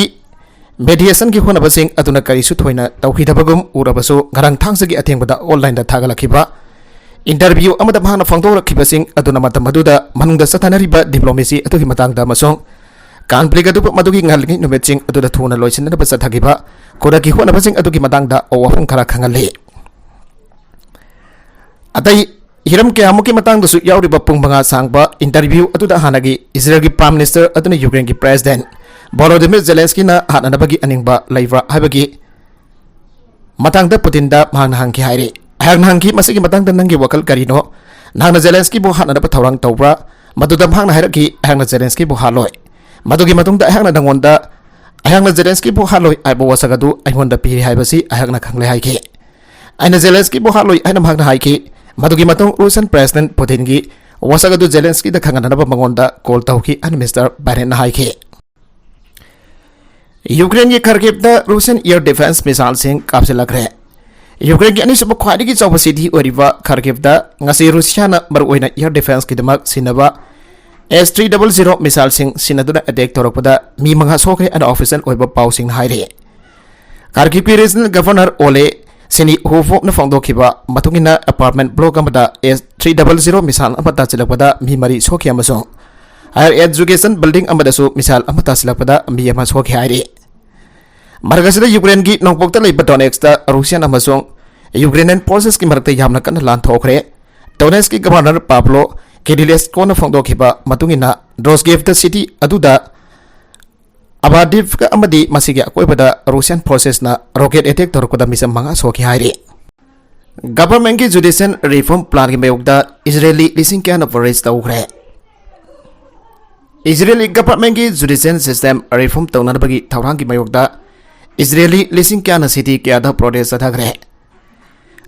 ꯃꯦꯗꯤꯌꯦꯁꯟꯒꯤ ꯍꯣꯠꯅꯕꯁꯤꯡ ꯑꯗꯨꯅ ꯀꯔꯤꯁꯨ ꯊꯣꯏꯅ ꯇꯧꯈꯤꯗꯕꯒꯨꯝ ꯎꯔꯕꯁꯨ, ꯉꯔꯥꯡ ꯊꯥꯡꯖꯒꯤ ꯑꯊꯦꯡꯕꯗ ꯑꯣꯟꯂꯥꯏꯟꯗ ꯊꯥꯒꯠꯂꯛꯈꯤꯕ ꯏꯟꯇꯔꯚ꯭ꯌꯨ ꯑꯃꯗ ꯃꯍꯥꯛꯅ ꯐꯣꯡꯗꯣꯔꯛꯈꯤꯕꯁꯤꯡ ꯑꯗꯨꯅ ꯃꯇꯝ ꯑꯗꯨꯗ ꯃꯅꯨꯡꯗ ꯆꯠꯊꯅꯔꯤꯕ ꯗꯤꯄ꯭ꯂꯣꯃꯦꯁꯤ ꯑꯗꯨꯒꯤ ꯃꯇꯥꯡꯗ ꯑꯃꯁꯨꯡ ꯀꯟꯐ꯭ꯂꯤꯛ ꯑꯗꯨ ꯃꯗꯨꯒꯤ ꯉꯜꯂꯤꯉꯩ ꯅꯨꯃꯤꯠꯁꯤꯡ ꯑꯗꯨꯗ ꯊꯨꯅ ꯂꯣꯏꯁꯤꯟꯅꯅꯕ ꯆꯠꯊꯈꯤꯕ ꯈꯨꯗꯛꯀꯤ ꯍꯣꯠꯅꯕꯁꯤꯡ ꯑꯗꯨꯒꯤ ꯃꯇꯥꯡꯗ ꯋꯥꯐꯝ ꯈꯔ ꯈꯪꯍꯜꯂꯤ꯫ ꯑꯇꯩ ꯍꯤꯔꯝ ꯀꯌꯥꯃꯨꯛꯀꯤ ꯃꯇꯥꯡꯗꯁꯨ ꯌꯥꯎꯔꯤꯕ ꯄꯨꯡ ꯃꯉꯥ ꯁꯥꯡꯕ ꯏꯟꯇꯔꯚ꯭ꯌꯨ ꯑꯗꯨꯗ ꯍꯥꯟꯅꯒꯤ ꯏꯖꯔꯦꯜꯒꯤ ꯄ꯭ꯔꯥꯏꯝ ꯃꯤꯅꯤꯁꯇꯔ ꯑꯗꯨꯅ ꯌꯨꯀ꯭ꯔꯦꯟꯒꯤ ꯄ꯭ꯔꯦꯁꯤꯗꯦꯟꯠ ꯚꯣꯂꯣꯗꯤꯃꯤꯔ ꯖꯦꯂꯦꯟꯁꯀꯤꯅ ꯍꯥꯠꯅꯅꯕꯒꯤ ꯑꯅꯤꯡꯕ ꯂꯩꯕ꯭ꯔꯥ ꯍꯥꯏꯕꯒꯤ ꯃꯇꯥꯡꯗ ꯄꯨꯇꯤꯟꯗ ꯃꯍꯥꯛꯅ ꯍꯪꯈꯤ ꯍꯥꯏꯔꯤ꯫ ꯑꯩꯍꯥꯛꯅ ꯍꯪꯈꯤ, "ꯃꯁꯤꯒꯤ ꯃꯇꯥꯡꯗ ꯅꯪꯒꯤ ꯋꯥꯈꯜ ꯀꯔꯤꯅꯣ? ꯅꯍꯥꯛꯅ ꯖꯦꯂꯦꯟꯁꯀꯤꯕꯨ ꯍꯥꯠꯅꯅꯕ ꯊꯧꯔꯥꯡ ꯇꯧꯕ꯭ꯔꯥ?" ꯃꯗꯨꯗ ꯃꯍꯥꯛꯅ ꯍꯥꯏꯔꯛꯈꯤ, "ꯑꯩꯍꯥꯛꯅ ꯖꯦꯂꯦꯟꯁꯀꯤꯕꯨ ꯍꯥꯠꯂꯣꯏ꯫" ꯃꯗꯨꯒꯤ ꯃꯇꯨꯡꯗ ꯑꯩꯍꯥꯛꯅ ꯅꯪꯉꯣꯟꯗ, "ꯑꯩꯍꯥꯛꯅ ꯖꯦꯂꯦꯟꯁꯀꯤꯕꯨ ꯍꯥꯠꯂꯣꯏ" ꯍꯥꯏꯕ ꯋꯥꯁꯛ ꯑꯗꯨ ꯑꯩꯉꯣꯟꯗ ꯄꯤꯔꯤ ꯍꯥꯏꯕꯁꯤ ꯑꯩꯍꯥꯛꯅ ꯈꯪꯂꯦ ꯍꯥꯏꯈꯤ꯫ ꯑꯩꯅ ꯖꯦꯂꯦꯟꯁꯀꯤꯕꯨ ꯍꯥꯠꯂꯣꯏ ꯍꯥꯏꯅ ꯃꯍꯥꯛꯅ ꯍꯥꯏꯈꯤ꯫ ꯃꯗꯨꯒꯤ ꯃꯇꯨꯡ ꯔꯨꯁꯤꯌꯟ ꯄ꯭ꯔꯦꯁꯤꯗꯦꯟꯠ ꯄꯨꯇꯤꯟꯒꯤ ꯋꯥꯁꯛ ꯑꯗꯨ ꯖꯦꯂꯦꯟꯁꯀꯤꯗ ꯈꯪꯍꯟꯅꯅꯕ ꯃꯉꯣꯟꯗ ꯀꯣꯜ ꯇꯧꯈꯤ ꯍꯥꯏꯅ ꯃꯤꯁꯇꯔ ꯕꯥꯏꯗꯦꯟꯅ ꯍꯥꯏꯈꯤ꯫ ꯌꯨꯀ꯭ꯔꯦꯟꯒꯤ ꯈꯔꯀꯤꯚꯇ ꯔꯨꯁꯤꯌꯟ ꯑꯦꯌꯔ ꯗꯤꯐꯦꯟꯁ ꯃꯤꯁꯥꯏꯜꯁꯤꯡ ꯀꯥꯞꯁꯤꯜꯂꯛꯈ꯭ꯔꯦ꯫ ꯌꯨꯀ꯭ꯔꯦꯟꯒꯤ ꯑꯅꯤꯁꯨꯕ ꯈ꯭ꯋꯥꯏꯗꯒꯤ ꯆꯥꯎꯕ ꯁꯤꯇꯤ ꯑꯣꯏꯔꯤꯕ ꯈꯔꯀꯤꯚꯇ ꯉꯁꯤ ꯔꯨꯁꯤꯌꯥꯅ ꯃꯔꯨꯑꯣꯏꯅ ꯑꯦꯌꯔ ꯗꯤꯐꯦꯟꯁꯀꯤꯗꯃꯛ ꯁꯤꯖꯤꯟꯅꯕ ꯑꯦꯁ ꯊ꯭ꯔꯤ ꯗꯕꯜ ꯖꯤꯔꯣ ꯃꯤꯁꯥꯏꯜꯁꯤꯡ ꯁꯤꯖꯤꯟꯅꯗꯨꯅ ꯑꯦꯇꯦꯛ ꯇꯧꯔꯛꯄꯗ ꯃꯤ ꯃꯉꯥ ꯁꯣꯛꯈ꯭ꯔꯦ ꯍꯥꯏꯅ ꯑꯣꯐꯤꯁꯤꯌꯦꯜ ꯑꯣꯏꯕ ꯄꯥꯎꯁꯤꯡꯅ ꯍꯥꯏꯔꯤ꯫ ꯀꯥꯔꯀꯤꯛꯀꯤ ꯔꯤꯖꯅꯦꯜ ꯒꯚꯔꯅꯔ ꯑꯣꯂꯦ ꯁꯤꯅꯤꯍꯣꯚꯣꯅ ꯐꯣꯡꯗꯣꯛꯈꯤꯕ ꯃꯇꯨꯡ ꯏꯟꯅ, ꯑꯦꯄꯥꯔꯠꯃꯦꯟ ꯕ꯭ꯂꯣꯛ ꯑꯃꯗ ꯑꯦꯁ ꯊ꯭ꯔꯤ ꯗꯕꯜ ꯖꯤꯔꯣ ꯃꯤꯁꯥꯏꯜ ꯑꯃ ꯇꯥꯁꯤꯜꯂꯛꯄꯗ ꯃꯤ ꯃꯔꯤ ꯁꯣꯛꯈꯤ ꯑꯃꯁꯨꯡ ꯍꯥꯌꯔ ꯑꯦꯖꯨꯀꯦꯁꯟ ꯕꯤꯜꯗꯤꯡ ꯑꯃꯗꯁꯨ ꯃꯤꯁꯥꯏꯜ ꯑꯃ ꯇꯥꯁꯤꯜꯂꯛꯄꯗ ꯃꯤ ꯑꯃ ꯁꯣꯛꯈꯤ ꯍꯥꯏꯔꯤ꯫ ꯃꯔꯛ ꯑꯁꯤꯗ, ꯌꯨꯀ꯭ꯔꯦꯟꯒꯤ ꯅꯣꯡꯄꯣꯛꯇ ꯂꯩꯕ ꯗꯣꯅꯦꯠꯁꯇ ꯔꯨꯁꯤꯌꯥꯟ ꯑꯃꯁꯨꯡ ꯌꯨꯀ꯭ꯔꯦꯅꯤꯌꯟ ꯐꯣꯔꯁꯦꯁꯀꯤ ꯃꯔꯛꯇ ꯌꯥꯝꯅ ꯀꯟꯅ ꯂꯥꯟ ꯊꯣꯛꯈ꯭ꯔꯦ꯫ ꯗꯣꯅꯦꯠꯁꯀꯤ ꯒꯚꯔꯅꯔ ꯄꯥꯕ꯭ꯂꯣ ꯀꯤꯔꯤꯂꯦꯁꯀꯣꯅ ꯐꯣꯡꯗꯣꯛꯈꯤꯕ ꯃꯇꯨꯡ ꯏꯟꯅ, ꯗ꯭ꯔꯣꯁꯒꯦꯚꯇ ꯁꯤꯇꯤ ꯑꯗꯨꯗ ꯑꯕꯥꯗꯤꯚꯀ ꯑꯃꯗꯤ ꯃꯁꯤꯒꯤ ꯑꯀꯣꯏꯕꯗ ꯔꯨꯁꯤꯌꯟ ꯐꯣꯔꯁꯦꯁꯅ ꯔꯣꯀꯦꯠ ꯑꯦꯇꯦꯛ ꯇꯧꯔꯛꯄꯗ ꯃꯤꯆꯝ ꯃꯉꯥ ꯁꯣꯛꯈꯤ ꯍꯥꯏꯔꯤ꯫ ꯒꯚꯔꯟꯃꯦꯟꯠꯀꯤ ꯖꯨꯗꯤꯁꯤꯌꯦꯜ ꯔꯤꯐꯣꯔꯝ ꯄ꯭ꯂꯥꯟꯒꯤ ꯃꯥꯌꯣꯛꯇ ꯏꯖꯔꯦꯂꯤ ꯂꯤꯁꯤꯡ ꯀꯌꯥꯅ ꯄ꯭ꯔꯣꯇꯦꯁ ꯇꯧꯈ꯭ꯔꯦ꯫ ꯏꯖꯔꯦꯂꯤ ꯒꯚꯔꯟꯃꯦꯟꯠꯀꯤ ꯖꯨꯗꯤꯁꯤꯌꯦꯜ ꯁꯤꯁꯇꯦꯝ ꯔꯤꯐꯣꯔꯝ ꯇꯧꯅꯅꯕꯒꯤ ꯊꯧꯔꯥꯡꯒꯤ ꯃꯥꯌꯣꯛꯇ ꯏꯖꯔꯦꯂꯤ ꯂꯤꯁꯤꯡ ꯀꯌꯥꯅ ꯁꯤꯇꯤ ꯀꯌꯥꯗ ꯄ꯭ꯔꯣꯇꯦꯁ ꯆꯠꯊꯈ꯭ꯔꯦ꯫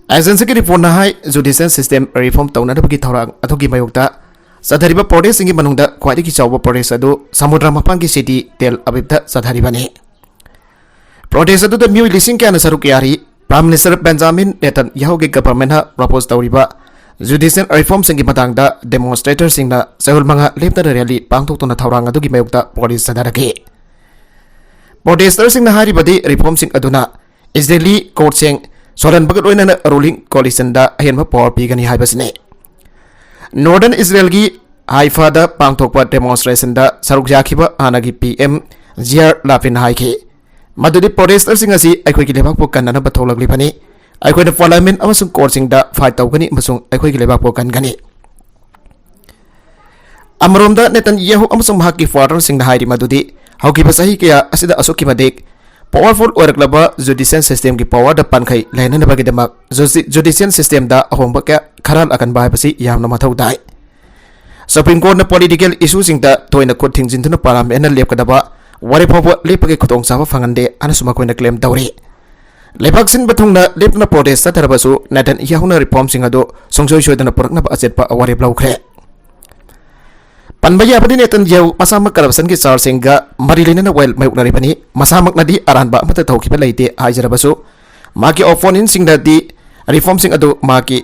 ꯑꯦꯖꯦꯟꯁꯤꯒꯤ ꯔꯤꯄꯣꯔꯠꯅ ꯍꯥꯏ, ꯖꯨꯗꯤꯁꯤꯌꯦꯜ ꯁꯤꯁꯇꯦꯝ ꯔꯤꯐꯣꯔꯝ ꯇꯧꯅꯅꯕꯒꯤ ꯊꯧꯔꯥꯡ ꯑꯗꯨꯒꯤ ꯃꯥꯌꯣꯛꯇ ꯆꯠꯊꯔꯤꯕ ꯄ꯭ꯔꯣꯇꯦꯁꯁꯤꯡꯒꯤ ꯃꯅꯨꯡꯗ ꯈ꯭ꯋꯥꯏꯗꯒꯤ ꯆꯥꯎꯕ ꯄ꯭ꯔꯣꯇꯦꯁ ꯑꯗꯨ ꯁꯃꯨꯗ꯭ꯔ ꯃꯄꯥꯟꯒꯤ ꯁꯤꯇꯤ ꯇꯦꯜ ꯑꯕꯤꯕꯇ ꯆꯠꯊꯔꯤꯕꯅꯤ꯫ ꯄ꯭ꯔꯣꯇꯦꯁ ꯑꯗꯨꯗ ꯃꯤꯑꯣꯏ ꯂꯤꯁꯤꯡ ꯀꯌꯥꯅ ꯁꯔꯨꯛ ꯌꯥꯔꯤ꯫ ꯄ꯭ꯔꯥꯏꯝ ꯃꯤꯅꯤꯁꯇꯔ ꯕꯦꯟꯖꯥꯃꯤꯟ ꯅꯦꯇꯟꯌꯥꯍꯨꯒꯤ ꯒꯚꯔꯟꯃꯦꯟꯠꯅ ꯄ꯭ꯔꯣꯄꯣꯖ ꯇꯧꯔꯤꯕ ꯖꯨꯗꯤꯁꯤꯌꯦꯜ ꯔꯤꯐꯣꯔꯝꯁꯤꯡꯒꯤ ꯃꯇꯥꯡꯗ ꯗꯦꯃꯣꯟꯁꯇ꯭ꯔꯦꯇꯔꯁꯤꯡꯅ ꯆꯌꯣꯜ ꯃꯉꯥ ꯂꯦꯞꯇꯅ ꯔꯦꯂꯤ ꯄꯥꯡꯊꯣꯛꯇꯨꯅ ꯊꯧꯔꯥꯡ ꯑꯗꯨꯒꯤ ꯃꯥꯌꯣꯛꯇ ꯄ꯭ꯔꯣꯇꯦꯁ ꯆꯠꯊꯔꯛꯈꯤ꯫ ꯄ꯭ꯔꯣꯇꯦꯁꯇꯔꯁꯤꯡꯅ ꯍꯥꯏꯔꯤꯕꯗꯤ, ꯔꯤꯐꯣꯔꯝꯁꯤꯡ ꯑꯗꯨꯅ ꯏꯖꯔꯦꯂꯤ ꯀꯣꯔꯠꯁꯤꯡ ꯁꯣꯜꯍꯟꯕꯒ ꯂꯣꯏꯅꯅ ꯔꯨꯂꯤꯡ ꯀꯣꯑꯣꯂꯤꯁꯟꯗ ꯑꯍꯦꯟꯕ ꯄꯥꯋꯔ ꯄꯤꯒꯅꯤ ꯍꯥꯏꯕꯁꯤꯅꯤ꯫ ꯅꯣꯔꯗꯔꯟ ꯏꯖꯔꯦꯜꯒꯤ ꯍꯥꯏꯐꯥꯗ ꯄꯥꯡꯊꯣꯛꯄ ꯗꯦꯃꯣꯟꯁꯇ꯭ꯔꯦꯁꯟꯗ ꯁꯔꯨꯛ ꯌꯥꯈꯤꯕ ꯍꯥꯟꯅꯒꯤ ꯄꯤ ꯑꯦꯝ ꯖꯤꯌꯥꯔ ꯂꯥꯄꯤꯟꯅ ꯍꯥꯏꯈꯤ ꯃꯗꯨꯗꯤ ꯄ꯭ꯔꯣꯇꯦꯁꯇꯔꯁꯤꯡ ꯑꯁꯤ ꯑꯩꯈꯣꯏꯒꯤ ꯂꯩꯕꯥꯛꯄꯨ ꯀꯟꯅꯅꯕ ꯊꯣꯛꯂꯛꯂꯤꯕꯅꯤ꯫ ꯑꯩꯈꯣꯏꯅ ꯄꯥꯔꯂꯤꯌꯥꯃꯦꯟꯠ ꯑꯃꯁꯨꯡ ꯀꯣꯔꯠꯁꯤꯡꯗ ꯐꯥꯏꯠ ꯇꯧꯒꯅꯤ ꯑꯃꯁꯨꯡ ꯑꯩꯈꯣꯏꯒꯤ ꯂꯩꯕꯥꯛꯄꯨ ꯀꯟꯒꯅꯤ꯫ ꯑꯃꯔꯣꯝꯗ, ꯅꯦꯇꯟꯌꯥꯍꯨ ꯑꯃꯁꯨꯡ ꯃꯍꯥꯛꯀꯤ ꯐꯣꯂꯣꯋꯔꯁꯤꯡꯅ ꯍꯥꯏꯔꯤ ꯃꯗꯨꯗꯤ ꯍꯧꯈꯤꯕ ꯆꯍꯤ ꯀꯌꯥ ꯑꯁꯤꯗ ꯑꯁꯨꯛꯀꯤ ꯃꯇꯤꯛ ꯄꯥꯋꯔꯐꯨꯜ ꯑꯣꯏꯔꯛꯂꯕ ꯖꯨꯗꯤꯁꯤꯌꯦꯜ ꯁꯤꯁꯇꯦꯝꯒꯤ ꯄꯥꯋꯔꯗ ꯄꯥꯟꯈꯩ ꯂꯩꯍꯟꯅꯕꯒꯤꯗꯃꯛ ꯖꯨꯗꯤ-, ꯖꯨꯗꯤꯁꯤꯌꯦꯜ ꯁꯤꯁꯇꯦꯝꯗ ꯑꯍꯣꯡꯕ ꯀꯌꯥ ꯈꯔ ꯂꯥꯛꯍꯟꯕ ꯍꯥꯏꯕꯁꯤ ꯌꯥꯝꯅ ꯃꯊꯧ ꯇꯥꯏ꯫ ꯁꯨꯄ꯭ꯔꯤꯝ ꯀꯣꯔꯠꯅ ꯄꯣꯂꯤꯇꯤꯀꯦꯜ ꯏꯁꯨꯁꯤꯡꯗ ꯊꯣꯏꯅ ꯈꯨꯠ ꯊꯤꯡꯖꯤꯟꯗꯨꯅ ꯄꯥꯔꯂꯤꯌꯥꯃꯦꯟꯠꯅ ꯂꯦꯞꯀꯗꯕ ꯋꯥꯔꯦꯞ ꯐꯥꯎꯕ ꯂꯦꯞꯄꯒꯤ ꯈꯨꯗꯣꯡꯆꯥꯕ ꯐꯪꯍꯟꯗꯦ ꯍꯥꯏꯅꯁꯨ ꯃꯈꯣꯏꯅ ꯀ꯭ꯂꯦꯝ ꯇꯧꯔꯤ꯫ ꯂꯩꯕꯥꯛ ꯁꯤꯟꯕ ꯊꯨꯡꯅ ꯂꯦꯞꯇꯅ ꯄ꯭ꯔꯣꯇꯦꯁ ꯆꯠꯊꯔꯕꯁꯨ, ꯅꯦꯇꯟꯌꯥꯍꯨꯅ ꯔꯤꯐꯣꯔꯝꯁꯤꯡ ꯑꯗꯨ ꯁꯨꯡꯁꯣꯏ ꯁꯣꯏꯗꯅ ꯄꯨꯔꯛꯅꯕ ꯑꯆꯦꯠꯄ ꯋꯥꯔꯦꯞ ꯂꯧꯈ꯭ꯔꯦ꯫ ꯄꯟꯕ ꯌꯥꯕꯗꯤ, ꯅꯦꯇꯟꯌꯥꯍꯨ ꯃꯁꯥꯃꯛ ꯀꯔꯞꯁꯟꯒꯤ ꯆꯥꯔꯖꯁꯤꯡꯒ ꯃꯔꯤ ꯂꯩꯅꯅ ꯋꯥꯌꯦꯜ ꯃꯥꯌꯣꯛꯅꯔꯤꯕꯅꯤ꯫ ꯃꯁꯥꯃꯛꯅꯗꯤ ꯑꯔꯥꯟꯕ ꯑꯃꯠꯇ ꯇꯧꯈꯤꯕ ꯂꯩꯇꯦ ꯍꯥꯏꯖꯔꯕꯁꯨ, ꯃꯍꯥꯛꯀꯤ ꯑꯣꯄꯣꯅꯦꯟꯠꯁꯤꯡꯅꯗꯤ ꯔꯤꯐꯣꯔꯝꯁꯤꯡ ꯑꯗꯨ ꯃꯍꯥꯛꯀꯤ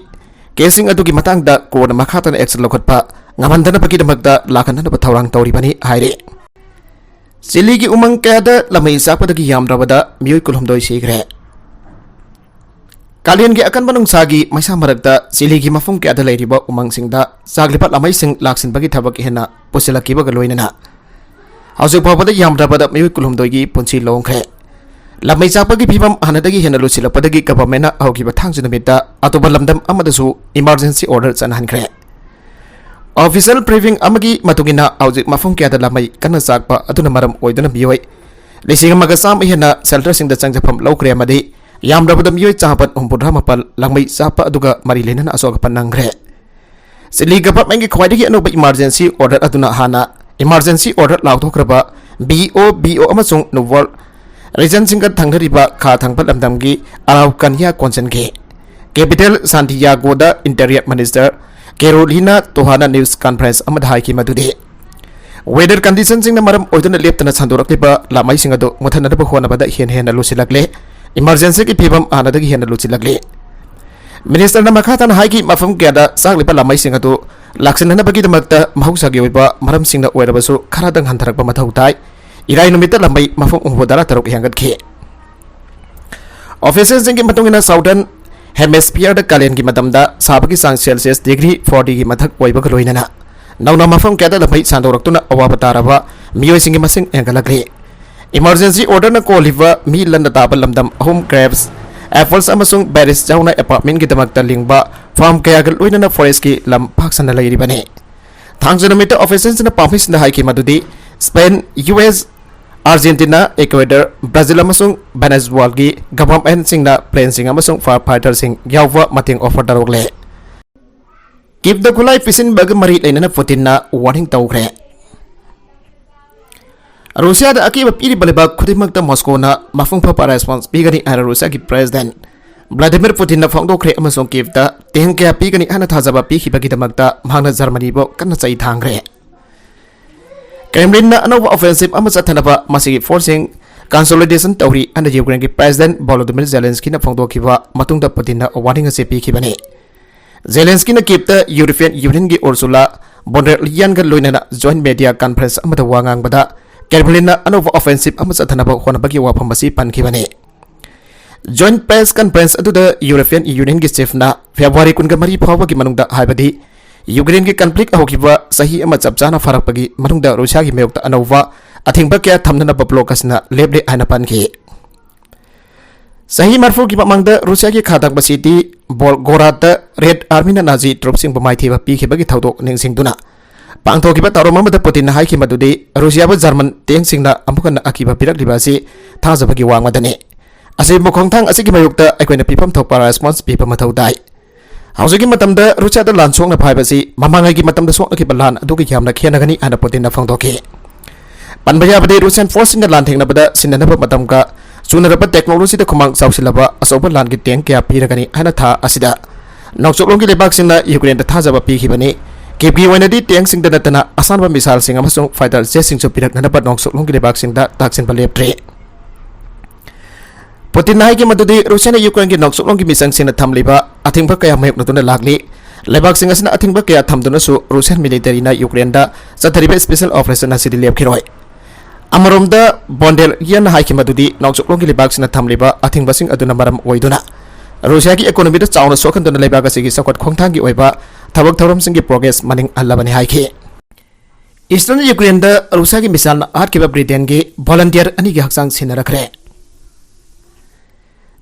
ꯀꯦꯁꯁꯤꯡ ꯑꯗꯨꯒꯤ ꯃꯇꯥꯡꯗ ꯀꯣꯔꯠꯅ ꯃꯈꯥ ꯇꯥꯅ ꯑꯦꯛꯁꯟ ꯂꯧꯈꯠꯄ ꯉꯝꯍꯟꯗꯅꯕꯒꯤꯗꯃꯛꯇ ꯂꯥꯛꯍꯟꯅꯅꯕ ꯊꯧꯔꯥꯡ ꯇꯧꯔꯤꯕꯅꯤ ꯍꯥꯏꯔꯤ꯫ ꯆꯤꯂꯤꯒꯤ ꯎꯃꯪ ꯀꯌꯥꯗ ꯂꯃꯩ ꯆꯥꯛꯄꯗꯒꯤ ꯌꯥꯝꯗ꯭ꯔꯕꯗ ꯃꯤꯑꯣꯏ ꯀꯨꯟꯍꯨꯝꯗꯣꯏ ꯁꯤꯈ꯭ꯔꯦ꯫ ꯀꯥꯂꯦꯟꯒꯤ ꯑꯀꯟꯕ ꯅꯨꯡꯁꯥꯒꯤ ꯃꯩꯁꯥ ꯃꯔꯛꯇ ꯆꯤꯂꯤꯒꯤ ꯃꯐꯝ ꯀꯌꯥꯗ ꯂꯩꯔꯤꯕ ꯎꯃꯪꯁꯤꯡꯗ ꯆꯥꯛꯂꯤꯕ ꯂꯃꯩꯁꯤꯡ ꯂꯥꯛꯁꯤꯟꯕꯒꯤ ꯊꯕꯛ ꯍꯦꯟꯅ ꯄꯨꯁꯤꯜꯂꯛꯈꯤꯕꯒ ꯂꯣꯏꯅꯅ ꯍꯧꯖꯤꯛ ꯐꯥꯎꯕꯗ ꯌꯥꯝꯗ꯭ꯔꯕꯗ ꯃꯤꯑꯣꯏ ꯀꯨꯟꯍꯨꯝꯗꯣꯏꯒꯤ ꯄꯨꯟꯁꯤ ꯂꯣꯡꯈ꯭ꯔꯦ꯫ ꯂꯃꯩ ꯆꯥꯛꯄꯒꯤ ꯐꯤꯕꯝ ꯍꯥꯟꯅꯗꯒꯤ ꯍꯦꯟꯅ ꯂꯨꯁꯤꯜꯂꯛꯄꯗꯒꯤ ꯒꯚꯔꯟꯃꯦꯟꯠꯅ ꯍꯧꯈꯤꯕ ꯊꯥꯡꯖ ꯅꯨꯃꯤꯠꯇ ꯑꯇꯣꯞꯄ ꯂꯝꯗꯝ ꯑꯃꯗꯁꯨ ꯏꯃꯥꯔꯖꯦꯟꯁꯤ ꯑꯣꯔꯗꯔ ꯆꯠꯅꯍꯟꯈ꯭ꯔꯦ꯫ ꯑꯣꯐꯤꯁꯤꯌꯦꯜ ꯕ꯭ꯔꯤꯐꯤꯡ ꯑꯃꯒꯤ ꯃꯇꯨꯡ ꯏꯟꯅ ꯍꯧꯖꯤꯛ ꯃꯐꯝ ꯀꯌꯥꯗ ꯂꯃꯩ ꯀꯟꯅ ꯆꯥꯛꯄ ꯑꯗꯨꯅ ꯃꯔꯝ ꯑꯣꯏꯗꯨꯅ ꯃꯤꯑꯣꯏ ꯂꯤꯁꯤꯡ ꯑꯃꯒ ꯆꯥꯝꯃ ꯍꯦꯟꯅ ꯁꯦꯜꯇꯔꯁꯤꯡꯗ ꯆꯪꯖꯐꯝ ꯂꯧꯈ꯭ꯔꯦ ꯑꯃꯗꯤ ꯌꯥꯝꯗ꯭ꯔꯕꯗ ꯃꯤꯑꯣꯏ ꯆꯥꯃꯥꯄꯟ ꯍꯨꯝꯐꯨꯇꯔꯥ ꯃꯥꯄꯜ ꯂꯃꯩ ꯆꯥꯛꯄ ꯑꯗꯨꯒ ꯃꯔꯤ ꯂꯩꯅꯅ ꯑꯁꯣꯛ ꯑꯄꯟ ꯅꯪꯈ꯭ꯔꯦ꯫ ꯆꯤꯂꯤ ꯒꯚꯔꯟꯃꯦꯟꯠꯀꯤ ꯈ꯭ꯋꯥꯏꯗꯒꯤ ꯑꯅꯧꯕ ꯏꯃꯥꯔꯖꯦꯟꯁꯤ ꯑꯣꯔꯗꯔ ꯑꯗꯨꯅ ꯍꯥꯟꯅ ꯏꯃꯥꯔꯖꯦꯟꯁꯤ ꯑꯣꯔꯗꯔ ꯂꯥꯎꯊꯣꯛꯈ꯭ꯔꯕ ꯕꯤ ꯑꯣ ꯕꯤ ꯑꯣ ꯑꯃꯁꯨꯡ ꯅꯨꯕꯣꯜ ꯔꯤꯖꯟꯁꯤꯡꯒ ꯊꯪꯅꯔꯤꯕ ꯈꯥ ꯊꯪꯕ ꯂꯝꯗꯝꯒꯤ ꯑꯔꯥꯎꯀꯥꯅꯤꯌꯥ ꯀꯣꯟꯁꯤꯟꯈꯤ꯫ ꯀꯦꯄꯤꯇꯦꯜ ꯁꯥꯟꯇꯤꯌꯥꯒꯣꯗ interior minister Carolina Toha news conference ꯑꯃꯗ ꯍꯥꯏꯈꯤ ꯃꯗꯨꯗꯤ ꯋꯦꯗꯔ ꯀꯟꯗꯤꯁꯟꯁꯤꯡꯅ ꯃꯔꯝ ꯑꯣꯏꯗꯨꯅ ꯂꯦꯞꯇꯅ ꯁꯟꯗꯣꯔꯛꯂꯤꯕ ꯂꯥꯃꯩꯁꯤꯡ ꯑꯗꯨ ꯃꯨꯠꯊꯅꯅꯕ ꯍꯣꯠꯅꯕꯗ ꯍꯦꯟꯅ ꯍꯦꯟꯅ ꯂꯨꯁꯤꯜꯂꯛꯂꯦ꯫ ꯏꯃꯥꯔꯖꯦꯟꯁꯤꯒꯤ ꯐꯤꯕꯝ ꯍꯥꯟꯅꯗꯒꯤ ꯍꯦꯟꯅ ꯂꯨꯁꯤꯜꯂꯛꯂꯦ꯫ ꯃꯤꯅꯤꯁꯇꯔꯅ ꯃꯈꯥ ꯇꯥꯅ ꯍꯥꯏꯈꯤ, ꯃꯐꯝ ꯀꯌꯥꯗ ꯆꯥꯛꯂꯤꯕ ꯂꯥꯃꯩꯁꯤꯡ ꯑꯗꯨ ꯂꯥꯛꯁꯤꯟꯅꯅꯕꯒꯤꯗꯃꯛꯇ ꯃꯍꯧꯁꯥꯒꯤ ꯑꯣꯏꯕ ꯃꯔꯝꯁꯤꯡꯅ ꯑꯣꯏꯔꯕꯁꯨ ꯈꯔꯗꯪ ꯍꯟꯊꯔꯛꯄ ꯃꯊꯧ ꯇꯥꯏ꯫ ꯏꯔꯥꯏ ꯅꯨꯃꯤꯠꯇ ꯂꯥꯃꯩ ꯃꯐꯝ ꯍꯨꯝꯐꯨ ꯇꯔꯥ ꯇꯔꯨꯛ ꯍꯦꯟꯒꯠꯈꯤ꯫ ꯑꯣꯐꯤꯁꯤꯌꯦꯜꯁꯤꯡꯒꯤ ꯃꯇꯨꯡ ꯏꯟꯅ, ꯁꯥꯎꯗꯔꯟ ꯍꯦꯃꯤꯁꯐꯤꯌꯔꯗ ꯀꯥꯂꯦꯟꯒꯤ ꯃꯇꯝꯗ ꯁꯥꯕꯒꯤ ꯆꯥꯡ ꯁꯦꯜꯁꯤꯌꯁ ꯗꯤꯒ꯭ꯔꯤ ꯐꯣꯔꯇꯤꯒꯤ ꯃꯊꯛ ꯑꯣꯏꯕꯒ ꯂꯣꯏꯅꯅ ꯅꯧꯅ ꯃꯐꯝ ꯀꯌꯥꯗ ꯂꯥꯃꯩ ꯁꯟꯗꯣꯔꯛꯇꯨꯅ ꯑꯋꯥꯕ ꯇꯥꯔꯕ ꯃꯤꯑꯣꯏꯁꯤꯡꯒꯤ ꯃꯁꯤꯡ ꯍꯦꯟꯒꯠꯂꯛꯂꯤ꯫ ꯏꯃꯥꯔꯖꯦꯟꯁꯤ ꯑꯣꯔꯗꯔꯅ ꯀꯣꯜꯂꯤꯕ ꯃꯤ ꯂꯟꯅ ꯇꯥꯕ ꯂꯝꯗꯝ ꯑꯍꯨꯝ, ꯒ꯭ꯔꯦꯞꯁ, ꯑꯦꯄꯜꯁ ꯑꯃꯁꯨꯡ ꯕꯦꯔꯤꯁ ꯌꯥꯎꯅ ꯑꯦꯄꯥꯔꯠꯃꯦꯟꯠꯀꯤꯗꯃꯛꯇ ꯂꯤꯡꯕ ꯐꯥꯔꯝ ꯀꯌꯥꯒ ꯂꯣꯏꯅꯅ ꯐꯣꯔꯦꯁ꯭ꯠꯀꯤ ꯂꯝ ꯄꯥꯛ ꯁꯟꯅ ꯂꯩꯔꯤꯕꯅꯤ꯫ ꯊꯥꯡꯖ ꯅꯨꯃꯤꯠꯇ ꯑꯣꯐꯤꯁꯤꯌꯦꯜꯁꯤꯡꯅ ꯄꯥꯝꯕꯩꯁꯤꯡꯗ ꯍꯥꯏꯈꯤ ꯃꯗꯨꯗꯤ Spain, U S, Argentina, Ecuador, Brazil ꯑꯃꯁꯨꯡ ꯚꯦꯅꯦꯖꯨꯋꯥꯜꯒꯤ ꯒꯚꯔꯟꯃꯦꯟꯠꯁꯤꯡꯅ ꯄ꯭ꯂꯦꯟꯁꯤꯡ ꯑꯃꯁꯨꯡ ꯐꯥꯏꯔ ꯐꯥꯏꯇꯔꯁꯤꯡ ꯌꯥꯎꯕ ꯃꯇꯦꯡ ꯑꯣꯐꯔ ꯇꯧꯔꯛꯂꯦ꯫ ꯀꯤꯞꯇ ꯈꯨꯠꯂꯥꯏ ꯄꯤꯁꯤꯟꯕꯒ ꯃꯔꯤ ꯂꯩꯅꯅ ꯄꯨꯇꯤꯟꯅ ꯋꯥꯔꯅꯤꯡ ꯇꯧꯈ꯭ꯔꯦ꯫ ꯔꯨꯁꯤꯌꯥꯗ ꯑꯀꯤꯕ ꯄꯤꯔꯤꯕ ꯂꯩꯕꯥꯛ ꯈꯨꯗꯤꯡꯃꯛꯇ ꯃꯣꯁꯀꯣꯅ ꯃꯄꯨꯡ ꯐꯥꯕ ꯔꯦꯁꯄꯣꯟꯁ ꯄꯤꯒꯅꯤ ꯍꯥꯏꯅ ꯔꯨꯁꯤꯌꯥꯒꯤ ꯄ꯭ꯔꯦꯁꯤꯗꯦꯟꯠ ꯚ꯭ꯂꯥꯗꯤꯃꯤꯔ ꯄꯨꯇꯤꯟꯅ ꯐꯣꯡꯗꯣꯛꯈ꯭ꯔꯦ ꯑꯃꯁꯨꯡ ꯀꯤꯞꯇ ꯇꯦꯡ ꯀꯌꯥ ꯄꯤꯒꯅꯤ ꯍꯥꯏꯅ ꯊꯥꯖꯕ ꯄꯤꯈꯤꯕꯒꯤꯗꯃꯛꯇ ꯃꯍꯥꯛꯅ ꯖꯔꯃꯅꯤꯕꯨ ꯀꯟꯅ ꯆꯩ ꯊꯥꯡꯈ꯭ꯔꯦ꯫ ꯀ꯭ꯔꯦꯝꯂꯤꯟꯅ ꯑꯅꯧꯕ ꯑꯣꯐꯦꯟꯁꯤꯞ ꯑꯃ ꯆꯠꯊꯅꯕ ꯃꯁꯤꯒꯤ ꯐꯣꯔꯁꯁꯤꯡ ꯀꯟꯁꯣꯂꯤꯗꯦꯁꯟ ꯇꯧꯔꯤ ꯍꯥꯏꯅ ꯌꯨꯀ꯭ꯔꯦꯟꯒꯤ ꯄ꯭ꯔꯦꯁꯤꯗꯦꯟꯠ ꯚꯣꯂꯣꯗꯤꯃꯤꯔ ꯖꯦꯂꯦꯟꯁꯀꯤꯅ ꯐꯣꯡꯗꯣꯛꯈꯤꯕ ꯃꯇꯨꯡꯗ ꯄꯨꯇꯤꯟꯅ ꯋꯥꯔꯅꯤꯡ ꯑꯁꯤ ꯄꯤꯈꯤꯕꯅꯤ꯫ ꯖꯦꯂꯦꯟꯁꯀꯤꯅ ꯀꯤꯞꯇ ꯌꯨꯔꯣꯄꯤꯌꯟ ꯌꯨꯅꯤꯌꯟꯒꯤ ꯎꯔꯁꯨꯂꯥ ꯕꯣꯟꯗꯔ ꯂꯤꯌꯟꯒ ꯂꯣꯏꯅꯅ ꯖꯣꯏꯟꯠ ꯃꯤꯗꯤꯌꯥ ꯀꯟꯐꯔꯦꯟꯁ ꯑꯃꯗ ꯋꯥ ꯉꯥꯡꯕꯗ, ꯀ꯭ꯔꯦꯝꯂꯤꯟꯅ ꯑꯅꯧꯕ offensive ꯑꯃ ꯆꯠꯊꯅꯕ ꯍꯣꯠꯅꯕꯒꯤ ꯋꯥꯐꯝ ꯑꯁꯤ ꯄꯟꯈꯤꯕꯅꯤ꯫ Joint Press Conference ꯑꯗꯨꯗ European Unionꯒꯤ chiefꯅ February ꯀꯨꯟꯒ ꯃꯔꯤ ꯐꯥꯎꯕꯒꯤ ꯃꯅꯨꯡꯗ, ꯍꯥꯏꯕꯗꯤ ꯌꯨꯀ꯭ꯔꯦꯟꯒꯤ conflict ꯍꯧꯈꯤꯕ ꯆꯍꯤ ꯑꯃ ꯆꯞ ꯆꯥꯅ ꯐꯥꯔꯛꯄꯒꯤ ꯃꯅꯨꯡꯗ ꯔꯨꯁꯤꯌꯥꯒꯤ ꯃꯥꯌꯣꯛꯇ ꯑꯅꯧꯕ ꯑꯊꯤꯡꯕ ꯀꯌꯥ ꯊꯝꯅꯅꯕ bloc ꯑꯁꯤꯅ ꯂꯦꯞꯂꯦ ꯍꯥꯏꯅ ꯄꯟꯈꯤ꯫ ꯆꯍꯤ ꯃꯔꯤꯐꯨꯒꯤ ꯃꯃꯥꯡꯗ ꯔꯨꯁꯤꯌꯥꯒꯤ ꯈꯥ ꯊꯪꯕ city Volgorad Red Armyꯅ Nazi troopꯁꯤꯡꯕꯨ ꯃꯥꯏꯊꯤꯕ ꯄꯤꯈꯤꯕꯒꯤ ꯊꯧꯗꯣꯛ ꯅꯤꯡꯁꯤꯡꯗꯨꯅ ꯄꯥꯡꯊꯣꯛꯈꯤꯕ ꯊꯧꯔꯝ ꯑꯃꯗ ꯄꯨꯇꯤꯟꯅ ꯍꯥꯏꯈꯤ ꯃꯗꯨꯗꯤ ꯔꯨꯁꯤꯌꯥꯕꯨ German tankꯁꯤꯡꯅ ꯑꯃꯨꯛ ꯍꯟꯅ ꯑꯀꯤꯕ ꯄꯤꯔꯛꯂꯤꯕ ꯑꯁꯤ ꯊꯥꯖꯕꯒꯤ ꯋꯥꯡꯃꯗꯅꯤ꯫ ꯑꯁꯤꯒꯨꯝꯕ ꯈꯣꯡꯊꯥꯡ ꯑꯁꯤꯒꯤ ꯃꯥꯌꯣꯛꯇ ꯑꯩꯈꯣꯏꯅ ꯄꯤꯐꯝ ꯊꯣꯛꯄ response ꯄꯤꯕ ꯃꯊꯧ ꯇꯥꯏ꯫ ꯍꯧꯖꯤꯛꯀꯤ ꯃꯇꯝꯗ ꯔꯨꯁꯤꯌꯥꯗ ꯂꯥꯟ ꯁꯣꯛꯅꯕ ꯍꯥꯏꯕꯁꯤ ꯃꯃꯥꯡꯉꯩꯒꯤ ꯃꯇꯝꯗ ꯁꯣꯛꯅꯈꯤꯕ ꯂꯥꯟ ꯑꯗꯨꯒ ꯌꯥꯝꯅ ꯈꯦꯠꯅꯒꯅꯤ ꯍꯥꯏꯅ ꯄꯨꯇꯤꯟꯅ ꯐꯣꯡꯗꯣꯛꯈꯤ꯫ ꯄꯟꯕ ꯌꯥꯕꯗꯤ, Russian forceꯁꯤꯡꯒ ꯂꯥꯟꯊꯦꯡꯅꯕꯗ ꯁꯤꯖꯤꯟꯅꯅꯕ ꯃꯇꯝꯒ ꯆꯨꯅꯔꯕ technologyꯗ ꯈꯨꯃꯥꯡ ꯆꯥꯎꯁꯤꯜꯂꯕ ꯑꯆꯧꯕ ꯂꯥꯟꯒꯤ tank ꯀꯌꯥ ꯄꯤꯔꯒꯅꯤ ꯍꯥꯏꯅ ꯊꯥ ꯑꯁꯤꯗ ꯅꯣꯡꯆꯨꯞꯂꯣꯝꯒꯤ ꯂꯩꯕꯥꯛꯁꯤꯡꯅ ꯌꯨꯀ꯭ꯔꯦꯟꯗ ꯊꯥꯖꯕ ꯄꯤꯈꯤꯕꯅꯤ꯫ Kievꯀꯤ ꯑꯣꯏꯅꯗꯤ tankꯁꯤꯡꯗ ꯅꯠꯇꯅ ꯑꯁꯥꯟꯕ missileꯁꯤꯡ ꯑꯃꯁꯨꯡ fighter jetꯁꯤꯡꯁꯨ ꯄꯤꯔꯛꯅꯅꯕ ꯅꯣꯡꯆꯨꯞꯂꯣꯝꯒꯤ ꯂꯩꯕꯥꯛꯁꯤꯡꯗ ꯇꯥꯛꯁꯤꯟꯕ ꯂꯦꯞꯇ꯭ꯔꯤ꯫ ꯄꯨꯇꯤꯟꯅ ꯍꯥꯏꯈꯤ ꯃꯗꯨꯗꯤ ꯔꯨꯁꯤꯌꯥꯅ ꯌꯨꯀ꯭ꯔꯦꯟꯒꯤ ꯅꯣꯡꯆꯨꯞꯂꯣꯝꯒꯤ ꯃꯤꯆꯪꯁꯤꯡꯅ ꯊꯝꯂꯤꯕ ꯑꯊꯤꯡꯕ ꯀꯌꯥ ꯃꯥꯌꯣꯛꯅꯗꯨꯅ ꯂꯥꯛꯂꯤ꯫ ꯂꯩꯕꯥꯛꯁꯤꯡ ꯑꯁꯤꯅ ꯑꯊꯤꯡꯕ ꯀꯌꯥ ꯊꯝꯗꯨꯅꯁꯨ Russian militaryꯅ ꯌꯨꯀ꯭ꯔꯦꯟꯗ ꯆꯠꯊꯔꯤꯕ special operation ꯑꯁꯤꯗꯤ ꯂꯦꯞꯈꯤꯔꯣꯏ꯫ ꯑꯃꯔꯣꯝꯗ, ꯕꯣꯟꯗꯦꯜ ꯌꯦꯟꯅ ꯍꯥꯏꯈꯤ ꯃꯗꯨꯗꯤ ꯅꯣꯡꯆꯨꯞꯂꯣꯝꯒꯤ ꯂꯩꯕꯥꯛꯁꯤꯡꯅ ꯊꯝꯂꯤꯕ ꯑꯊꯤꯡꯕꯁꯤꯡ ꯑꯗꯨꯅ ꯃꯔꯝ ꯑꯣꯏꯗꯨꯅ ꯔꯨꯁꯤꯌꯥꯒꯤ economyꯗ ꯆꯥꯎꯅ ꯁꯣꯛꯍꯟꯗꯨꯅ ꯂꯩꯕꯥꯛ ꯑꯁꯤꯒꯤ ꯆꯥꯎꯈꯠ ꯈꯣꯡꯊꯥꯡꯒꯤ ꯑꯣꯏꯕ ꯊꯕꯛ ꯊꯧꯔꯝꯁꯤꯡꯒꯤ progress ꯃꯅꯤꯡ ꯍꯜꯂꯕꯅꯤ ꯍꯥꯏꯈꯤ꯫ Eastern Ukraineꯗ ꯔꯨꯁꯤꯌꯥꯒꯤ missileꯅ ꯍꯥꯠꯈꯤꯕ Britainꯒꯤ volunteer ꯑꯅꯤꯒꯤ ꯍꯛꯆꯥꯡ ꯁꯤꯟꯅꯔꯛꯈ꯭ꯔꯦ꯫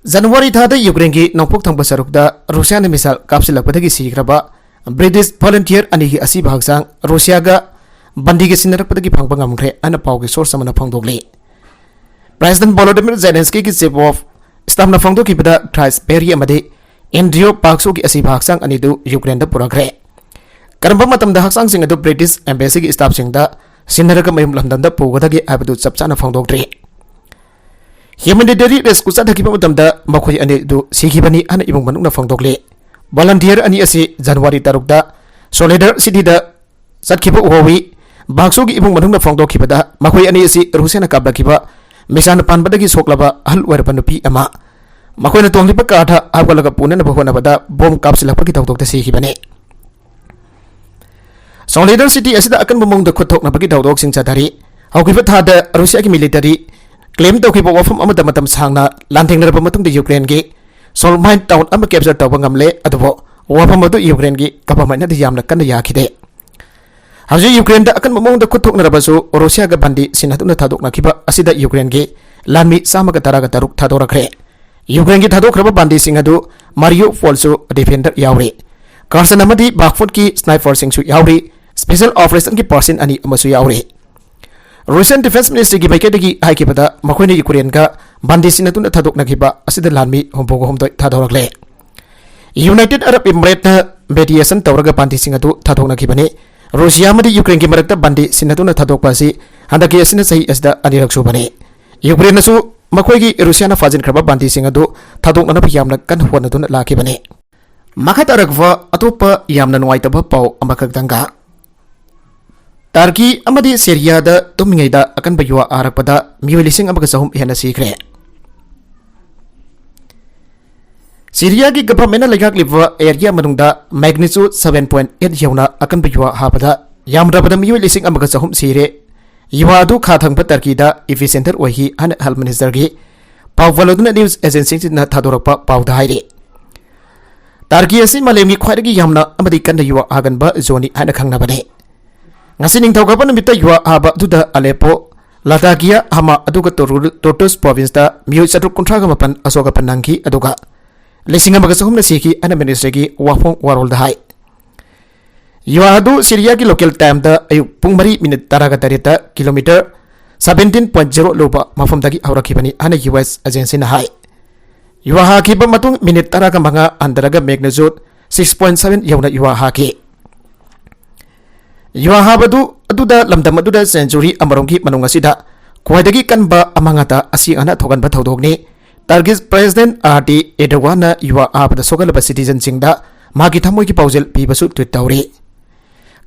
January ꯊꯥꯗ ꯌꯨꯀ꯭ꯔꯦꯟꯒꯤ ꯅꯣꯡꯄꯣꯛ ꯊꯪꯕ ꯁꯔꯨꯛꯇ ꯔꯨꯁꯤꯌꯥꯅ missile ꯀꯥꯞꯁꯤꯜꯂꯛꯄꯗꯒꯤ ꯁꯤꯈ꯭ꯔꯕ British volunteer ꯑꯅꯤꯒꯤ ꯑꯁꯤꯕ ꯍꯛꯆꯥꯡ ꯔꯨꯁꯤꯌꯥꯒ ꯕꯟꯗꯤꯒ ꯁꯤꯟꯅꯔꯛꯄꯗꯒꯤ ꯐꯪꯕ ꯉꯝꯈ꯭ꯔꯦ ꯍꯥꯏꯅ ꯄꯥꯎꯒꯤ source ꯑꯃꯅ ꯐꯣꯡꯗꯣꯛꯂꯤ꯫ President Volodymyr Zelenskyꯒꯤ chief of staffꯅ ꯐꯣꯡꯗꯣꯛꯈꯤꯕꯗ Thrace Berry ꯑꯃꯗꯤ Andriy Baksoꯒꯤ ꯑꯁꯤꯕ ꯍꯛꯆꯥꯡ ꯑꯅꯤꯗꯨ ꯌꯨꯀ꯭ꯔꯦꯟꯗ ꯄꯨꯔꯛꯈ꯭ꯔꯦ꯫ ꯀꯔꯝꯕ ꯃꯇꯝꯗ ꯍꯛꯆꯥꯡꯁꯤꯡ ꯑꯗꯨ British embassyꯒꯤ staffꯁꯤꯡꯗ ꯁꯤꯟꯅꯔꯒ ꯃꯌꯨꯝ ꯂꯝꯗꯝꯗ ꯄꯨꯒꯗꯒꯦ ꯍꯥꯏꯕꯗꯨ ꯆꯞ ꯆꯥꯅ ꯐꯣꯡꯗꯣꯛꯇ꯭ꯔꯤ꯫ Humanitarian rescue ꯆꯠꯊꯈꯤꯕ ꯃꯇꯝꯗ ꯃꯈꯣꯏ ꯑꯅꯤ ꯑꯗꯨ ꯁꯤꯈꯤꯕꯅꯤ ꯍꯥꯏꯅ ꯏꯃꯨꯡ ꯃꯅꯨꯡꯅ ꯐꯣꯡꯗꯣꯛꯂꯤ꯫ Volunteer ꯑꯅꯤ ꯑꯁꯤ January ꯇꯔꯨꯛꯇ Soledar cityꯗ ꯆꯠꯈꯤꯕ ꯎꯍꯧꯏ꯫ ꯕꯥꯛꯁꯨꯒꯤ ꯏꯃꯨꯡ ꯃꯅꯨꯡꯅ ꯐꯣꯡꯗꯣꯛꯈꯤꯕꯗ, ꯃꯈꯣꯏ ꯑꯅꯤ ꯑꯁꯤ ꯔꯨꯁꯤꯌꯥꯅ ꯀꯥꯞꯂꯛꯈꯤꯕ ꯃꯤꯁꯥꯟ ꯄꯥꯟꯕꯗꯒꯤ ꯁꯣꯛꯂꯕ ꯑꯍꯜ ꯑꯣꯏꯔꯕ ꯅꯨꯄꯤ ꯑꯃ, ꯃꯈꯣꯏꯅ ꯇꯣꯡꯂꯤꯕ ꯀꯥꯔꯗ ꯍꯥꯞꯀꯠꯂꯒ ꯄꯨꯅꯅꯕ ꯍꯣꯠꯅꯕꯗ ꯕꯣꯝ ꯀꯥꯞꯁꯤꯜꯂꯛꯄꯒꯤ ꯊꯧꯗꯣꯛꯇ ꯁꯤꯈꯤꯕꯅꯤ꯫ Soledar city ꯑꯁꯤꯗ ꯑꯀꯟꯕ ꯃꯑꯣꯡꯗ ꯈꯨꯠ ꯊꯣꯛꯅꯕꯒꯤ ꯊꯧꯗꯣꯛꯁꯤꯡ ꯆꯠꯊꯔꯤ꯫ ꯍꯧꯈꯤꯕ ꯊꯥꯗ ꯔꯨꯁꯤꯌꯥꯒꯤ ꯃꯤꯂꯤꯇꯔꯤ ꯀ꯭ꯂꯦꯝ ꯇꯧꯈꯤꯕ ꯋꯥꯐꯝ ꯑꯃꯗ ꯃꯇꯝ ꯁꯥꯡꯅ ꯂꯥꯟꯊꯦꯡꯅꯔꯕ ꯃꯇꯨꯡꯗ ꯌꯨꯀ꯭ꯔꯦꯟꯒꯤ ꯁꯣꯜꯃꯥꯏꯟ ꯇꯥꯎꯟ ꯑꯃ ꯀꯦꯞꯆꯔ ꯇꯧꯕ ꯉꯝꯂꯦ, ꯑꯗꯨꯕꯨ ꯋꯥꯐꯝ ꯑꯗꯨ ꯌꯨꯀ꯭ꯔꯦꯟꯒꯤ ꯒꯚꯔꯟꯃꯦꯟꯠꯅꯗꯤ ꯌꯥꯝꯅ ꯀꯟꯅ ꯌꯥꯈꯤꯗꯦ꯫ ꯍꯧꯖꯤꯛ ꯌꯨꯀ꯭ꯔꯦꯟꯗ ꯑꯀꯟꯕ ꯃꯑꯣꯡꯗ ꯈꯨꯠ ꯊꯣꯛꯅꯔꯕꯁꯨ, ꯔꯨꯁꯤꯌꯥꯒ ꯕꯟꯗꯤ ꯁꯤꯟꯅꯗꯨꯅ ꯊꯥꯗꯣꯛꯅꯈꯤꯕ ꯑꯁꯤꯗ ꯌꯨꯀ꯭ꯔꯦꯟꯒꯤ ꯂꯥꯟꯃꯤ ꯆꯥꯝꯃꯒ ꯇꯔꯥꯒ ꯇꯔꯨꯛ ꯊꯥꯗꯣꯔꯛꯈ꯭ꯔꯦ꯫ ꯌꯨꯀ꯭ꯔꯦꯟꯒꯤ ꯊꯥꯗꯣꯛꯈ꯭ꯔꯕ ꯕꯟꯗꯤꯁꯤꯡ ꯑꯗꯨ ꯃꯥꯔꯤꯌꯨ ꯄꯣꯜꯁꯨ ꯗꯤꯐꯦꯟꯗꯔ ꯌꯥꯎꯔꯤ, ꯀꯥꯔꯁꯟ ꯑꯃꯗꯤ ꯕꯥꯈꯃꯨꯠꯀꯤ ꯁ꯭ꯅꯥꯏꯄꯔꯁꯤꯡꯁꯨ ꯌꯥꯎꯔꯤ, ꯁ꯭ꯄꯦꯁꯦꯜ ꯑꯣꯄꯔꯦꯁꯟꯒꯤ ꯄꯥꯔꯁꯟ ꯑꯅꯤ ꯑꯃꯁꯨ ꯌꯥꯎꯔꯤ꯫ ꯔꯨꯁꯤꯌꯟ ꯗꯤꯐꯦꯟꯁ ꯃꯤꯅꯤꯁꯇ꯭ꯔꯤꯒꯤ ꯃꯥꯏꯀꯩꯗꯒꯤ ꯍꯥꯏꯈꯤꯕꯗ, ꯃꯈꯣꯏꯅ ꯌꯨꯀ꯭ꯔꯦꯟꯒ ꯕꯟꯗꯤ ꯁꯤꯟꯅꯗꯨꯅ ꯊꯥꯗꯣꯛꯅꯈꯤꯕ ꯑꯁꯤꯗ ꯂꯥꯟꯃꯤ ꯍꯨꯝꯐꯨꯒ ꯍꯨꯝꯗꯣꯏ ꯊꯥꯗꯣꯔꯛꯂꯦ꯫ ꯌꯨꯅꯥꯏꯇꯦꯗ ꯑꯔꯕ ꯏꯃꯤꯔꯦꯠꯅ ꯃꯦꯗꯤꯌꯦꯁꯟ ꯇꯧꯔꯒ ꯕꯟꯗꯤꯁꯤꯡ ꯑꯗꯨ ꯊꯥꯗꯣꯛꯅꯈꯤꯕꯅꯤ꯫ ꯔꯨꯁꯤꯌꯥ ꯑꯃꯗꯤ ꯌꯨꯀ꯭ꯔꯦꯟꯒꯤ ꯃꯔꯛꯇ ꯕꯟꯗꯤ ꯁꯤꯟꯅꯗꯨꯅ ꯊꯥꯗꯣꯛꯄ ꯑꯁꯤ ꯍꯟꯗꯛꯀꯤ ꯑꯁꯤꯅ ꯆꯍꯤ ꯑꯁꯤꯗ ꯑꯅꯤꯔꯛ ꯁꯨꯕꯅꯤ꯫ ꯌꯨꯀ꯭ꯔꯦꯟꯅꯁꯨ ꯃꯈꯣꯏꯒꯤ ꯔꯨꯁꯤꯌꯥꯅ ꯐꯥꯖꯤꯟꯈ꯭ꯔꯕ ꯕꯟꯗꯤꯁꯤꯡ ꯑꯗꯨ ꯊꯥꯗꯣꯛꯅꯅꯕ ꯌꯥꯝꯅ ꯀꯟꯅ ꯍꯣꯠꯅꯗꯨꯅ ꯂꯥꯛꯈꯤꯕꯅꯤ꯫ ꯃꯈꯥ ꯇꯥꯔꯛꯄ ꯑꯇꯣꯞꯄ ꯌꯥꯝꯅ ꯅꯨꯡꯉꯥꯏꯇꯕ ꯄꯥꯎ ꯑꯃꯈꯛꯇꯪꯒ, ꯇꯔꯀꯤ ꯑꯃꯗꯤ ꯁꯤꯔꯤꯌꯥꯗ ꯇꯨꯝꯃꯤꯉꯩꯗ ꯑꯀꯟꯕ ꯌꯨ ꯍꯥꯔꯛꯄꯗ ꯃꯤꯑꯣꯏ ꯂꯤꯁꯤꯡ ꯑꯃꯒ ꯆꯍꯨꯝ ꯍꯦꯟꯅ ꯁꯤꯈ꯭ꯔꯦ꯫ ꯁꯤꯔꯤꯌꯥꯒꯤ ꯒꯚꯔꯟꯃꯦꯟꯠꯅ ꯂꯩꯉꯥꯛꯂꯤꯕ ꯑꯦꯔꯤꯌꯥ ꯃꯅꯨꯡꯗ ꯃꯦꯒꯅꯤꯆꯨꯗ ꯁꯚꯦꯟ ꯄꯣꯏꯟꯠ ꯑꯩꯠ ꯌꯧꯅ ꯑꯀꯟꯕ ꯌꯨ ꯍꯥꯕꯗ ꯌꯥꯝꯗ꯭ꯔꯕꯗ ꯃꯤꯑꯣꯏ ꯂꯤꯁꯤꯡ ꯑꯃꯒ ꯆꯍꯨꯝ ꯁꯤꯔꯦ꯫ ꯌꯨ ꯑꯗꯨ ꯈꯥ ꯊꯪꯕ ꯇꯔꯀꯤꯗ ꯏꯄꯤꯁꯦꯟꯇꯔ ꯑꯣꯏꯈꯤ ꯍꯥꯏꯅ ꯍꯦꯜꯊ ꯃꯤꯅꯤꯁꯇꯔꯒꯤ ꯄꯥꯎ ꯄꯜꯂꯗꯨꯅ ꯅ꯭ꯌꯨꯁ ꯑꯦꯖꯦꯟꯁꯤꯁꯤꯡꯅ ꯊꯥꯗꯣꯔꯛꯄ ꯄꯥꯎꯗ ꯍꯥꯏꯔꯤ꯫ ꯇꯔꯀꯤ ꯑꯁꯤ ꯃꯥꯂꯦꯝꯒꯤ ꯈ꯭ꯋꯥꯏꯗꯒꯤ ꯌꯥꯝꯅ ꯑꯃꯗꯤ ꯀꯟꯅ ꯌꯨ ꯍꯥꯒꯟꯕ ꯖꯣꯟꯅꯤ ꯍꯥꯏꯅ ꯈꯪꯅꯕꯅꯤ꯫ ꯉꯁꯤ ꯅꯤꯡꯊꯧꯀꯥꯕ ꯅꯨꯃꯤꯠꯇ ꯌꯨ ꯍꯥꯕ ꯑꯗꯨꯗ ꯑꯂꯦꯄꯣ, ꯂꯥꯇꯥꯀꯤꯌꯥ, ꯍꯃꯥ ꯑꯗꯨꯒ ꯇꯣꯔꯨ-, ꯇꯣꯔꯇꯨꯁ ꯄ꯭ꯔꯣꯚꯤꯟꯁꯇ ꯃꯤꯑꯣꯏ ꯆꯥꯇ꯭ꯔꯨꯛ ꯀꯨꯟꯊ꯭ꯔꯥꯒ ꯃꯥꯄꯟ ꯑꯁꯣꯛ ꯑꯄꯟ ꯅꯪꯈꯤ, ꯑꯗꯨꯒ ꯂꯤꯁꯤꯡ ꯑꯃꯒ ꯆꯍꯨꯝꯅ ꯁꯤꯈꯤ ꯍꯥꯏꯅ ꯃꯤꯅꯤꯁꯇ꯭ꯔꯤꯒꯤ ꯋꯥꯐꯣꯡ ꯋꯥꯔꯣꯜꯗ ꯍꯥꯏ꯫ ꯌꯨ ꯑꯗꯨ ꯁꯤꯔꯤꯌꯥꯒꯤ ꯂꯣꯀꯦꯜ ꯇꯥꯏꯝꯗ ꯑꯌꯨꯛ ꯄꯨꯡ ꯃꯔꯤ ꯃꯤꯅꯤꯠ ꯇꯔꯥꯒ ꯇꯔꯦꯠꯇ ꯀꯤꯂꯣꯃꯤꯇꯔ ꯁꯚꯦꯟꯇꯤꯟ ꯄꯣꯏꯟꯠ ꯖꯤꯔꯣ ꯂꯨꯕ ꯃꯐꯝꯗꯒꯤ ꯍꯧꯔꯛꯈꯤꯕꯅꯤ ꯍꯥꯏꯅ ꯌꯨ ꯑꯦꯁ ꯑꯦꯖꯦꯟꯁꯤꯅ ꯍꯥꯏ꯫ ꯌꯨ ꯍꯥꯈꯤꯕ ꯃꯇꯨꯡ ꯃꯤꯅꯤꯠ ꯇꯔꯥꯒ ꯃꯉꯥ ꯍꯟꯊꯔꯒ ꯃꯦꯒꯅꯤꯆꯨꯗ ꯁꯤꯛꯁ ꯄꯣꯏꯟꯠ ꯁꯚꯦꯟ ꯌꯧꯅ ꯌꯨ ꯍꯥꯈꯤ꯫ ꯌꯨ ꯍꯥꯕꯗꯨ ꯑꯗꯨꯗ ꯂꯝꯗꯝ ꯑꯗꯨꯗ ꯁꯦꯟꯆꯨꯔꯤ ꯑꯃꯔꯣꯝꯒꯤ ꯃꯅꯨꯡ ꯑꯁꯤꯗ ꯈ꯭ꯋꯥꯏꯗꯒꯤ ꯀꯟꯕ ꯑꯃꯥꯡ ꯑꯇꯥ ꯑꯁꯤ ꯑꯅꯥ ꯊꯣꯛꯍꯟꯕ ꯊꯧꯗꯣꯛꯅꯤ꯫ ꯇꯔꯀꯤꯁ ꯄ꯭ꯔꯦꯁꯤꯗꯦꯟꯠ ꯑꯥꯔꯗꯤ ꯑꯦꯔꯗꯣꯒꯥꯟꯅ ꯌꯨ ꯍꯥꯕꯗ ꯁꯣꯛꯍꯜꯂꯕ ꯁꯤꯇꯤꯖꯟꯁꯤꯡꯗ ꯃꯥꯒꯤ ꯊꯃꯣꯏꯒꯤ ꯄꯥꯎꯖꯦꯜ ꯄꯤꯕꯁꯨ ꯇ꯭ꯋꯤꯠ ꯇꯧꯔꯤ꯫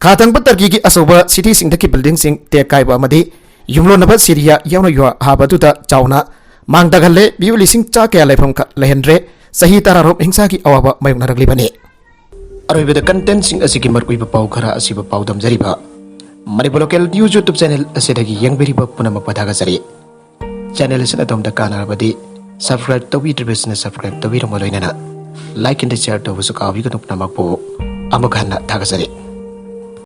ꯈꯥ ꯊꯪꯕ ꯇꯔꯀꯤꯒꯤ ꯑꯆꯧꯕ ꯁꯤꯇꯤꯁꯤꯡꯗꯒꯤ ꯕꯤꯜꯗꯤꯡꯁꯤꯡ ꯇꯦꯛ ꯀꯥꯏꯕ ꯑꯃꯗꯤ ꯌꯨꯝꯂꯣꯟꯅꯕ ꯁꯤꯔꯤꯌꯥ ꯌꯥꯎꯅ ꯌꯨ ꯍꯥꯕꯗꯨꯗ ꯆꯥꯎꯅ ꯃꯥꯡ ꯇꯥꯛꯍꯜꯂꯦ꯫ ꯃꯤꯑꯣꯏ ꯂꯤꯁꯤꯡ ꯆꯥ ꯀꯌꯥ ꯂꯩꯐꯝ ꯈ-, ꯂꯩꯍꯟꯗ꯭ꯔꯦ꯫ ꯆꯍꯤ ꯇꯔꯥꯔꯣꯝ ꯍꯤꯡꯁꯥꯒꯤ ꯑꯋꯥꯕ ꯃꯥꯌꯣꯛꯅꯔꯛꯂꯤꯕꯅꯤ꯫ ꯑꯔꯣꯏꯕꯗ ꯀꯟꯇꯦꯟꯠꯁꯤꯡ ꯑꯁꯤꯒꯤ ꯃꯔꯨꯑꯣꯏꯕ ꯄꯥꯎ ꯈꯔ ꯑꯁꯤꯕꯨ ꯄꯥꯎꯗꯝꯖꯔꯤꯕ꯫ Manipur local news YouTube channel ꯑꯁꯤꯗꯒꯤ ꯌꯦꯡꯕꯤꯔꯤꯕ ꯄꯨꯝꯅꯃꯛꯄꯨ ꯊꯥꯒꯠꯆꯔꯤ꯫ ꯆꯦꯅꯦꯜ ꯑꯁꯤꯅ ꯑꯗꯣꯝꯗ ꯀꯥꯟꯅꯔꯕꯗꯤ subscribe ꯇꯧꯕꯤꯗ꯭ꯔꯤꯕꯁꯤꯡꯅ subscribe ꯇꯧꯕꯤꯔꯝꯕ ꯂꯣꯏꯅꯅ like and share ꯇꯧꯕꯁꯨ ꯀꯥꯎꯕꯤꯒꯅꯨ꯫ ꯄꯨꯝꯅꯃꯛꯄꯨ ꯑꯃꯨꯛ ꯍꯟꯅ ꯊꯥꯒꯠꯆꯔꯤ꯫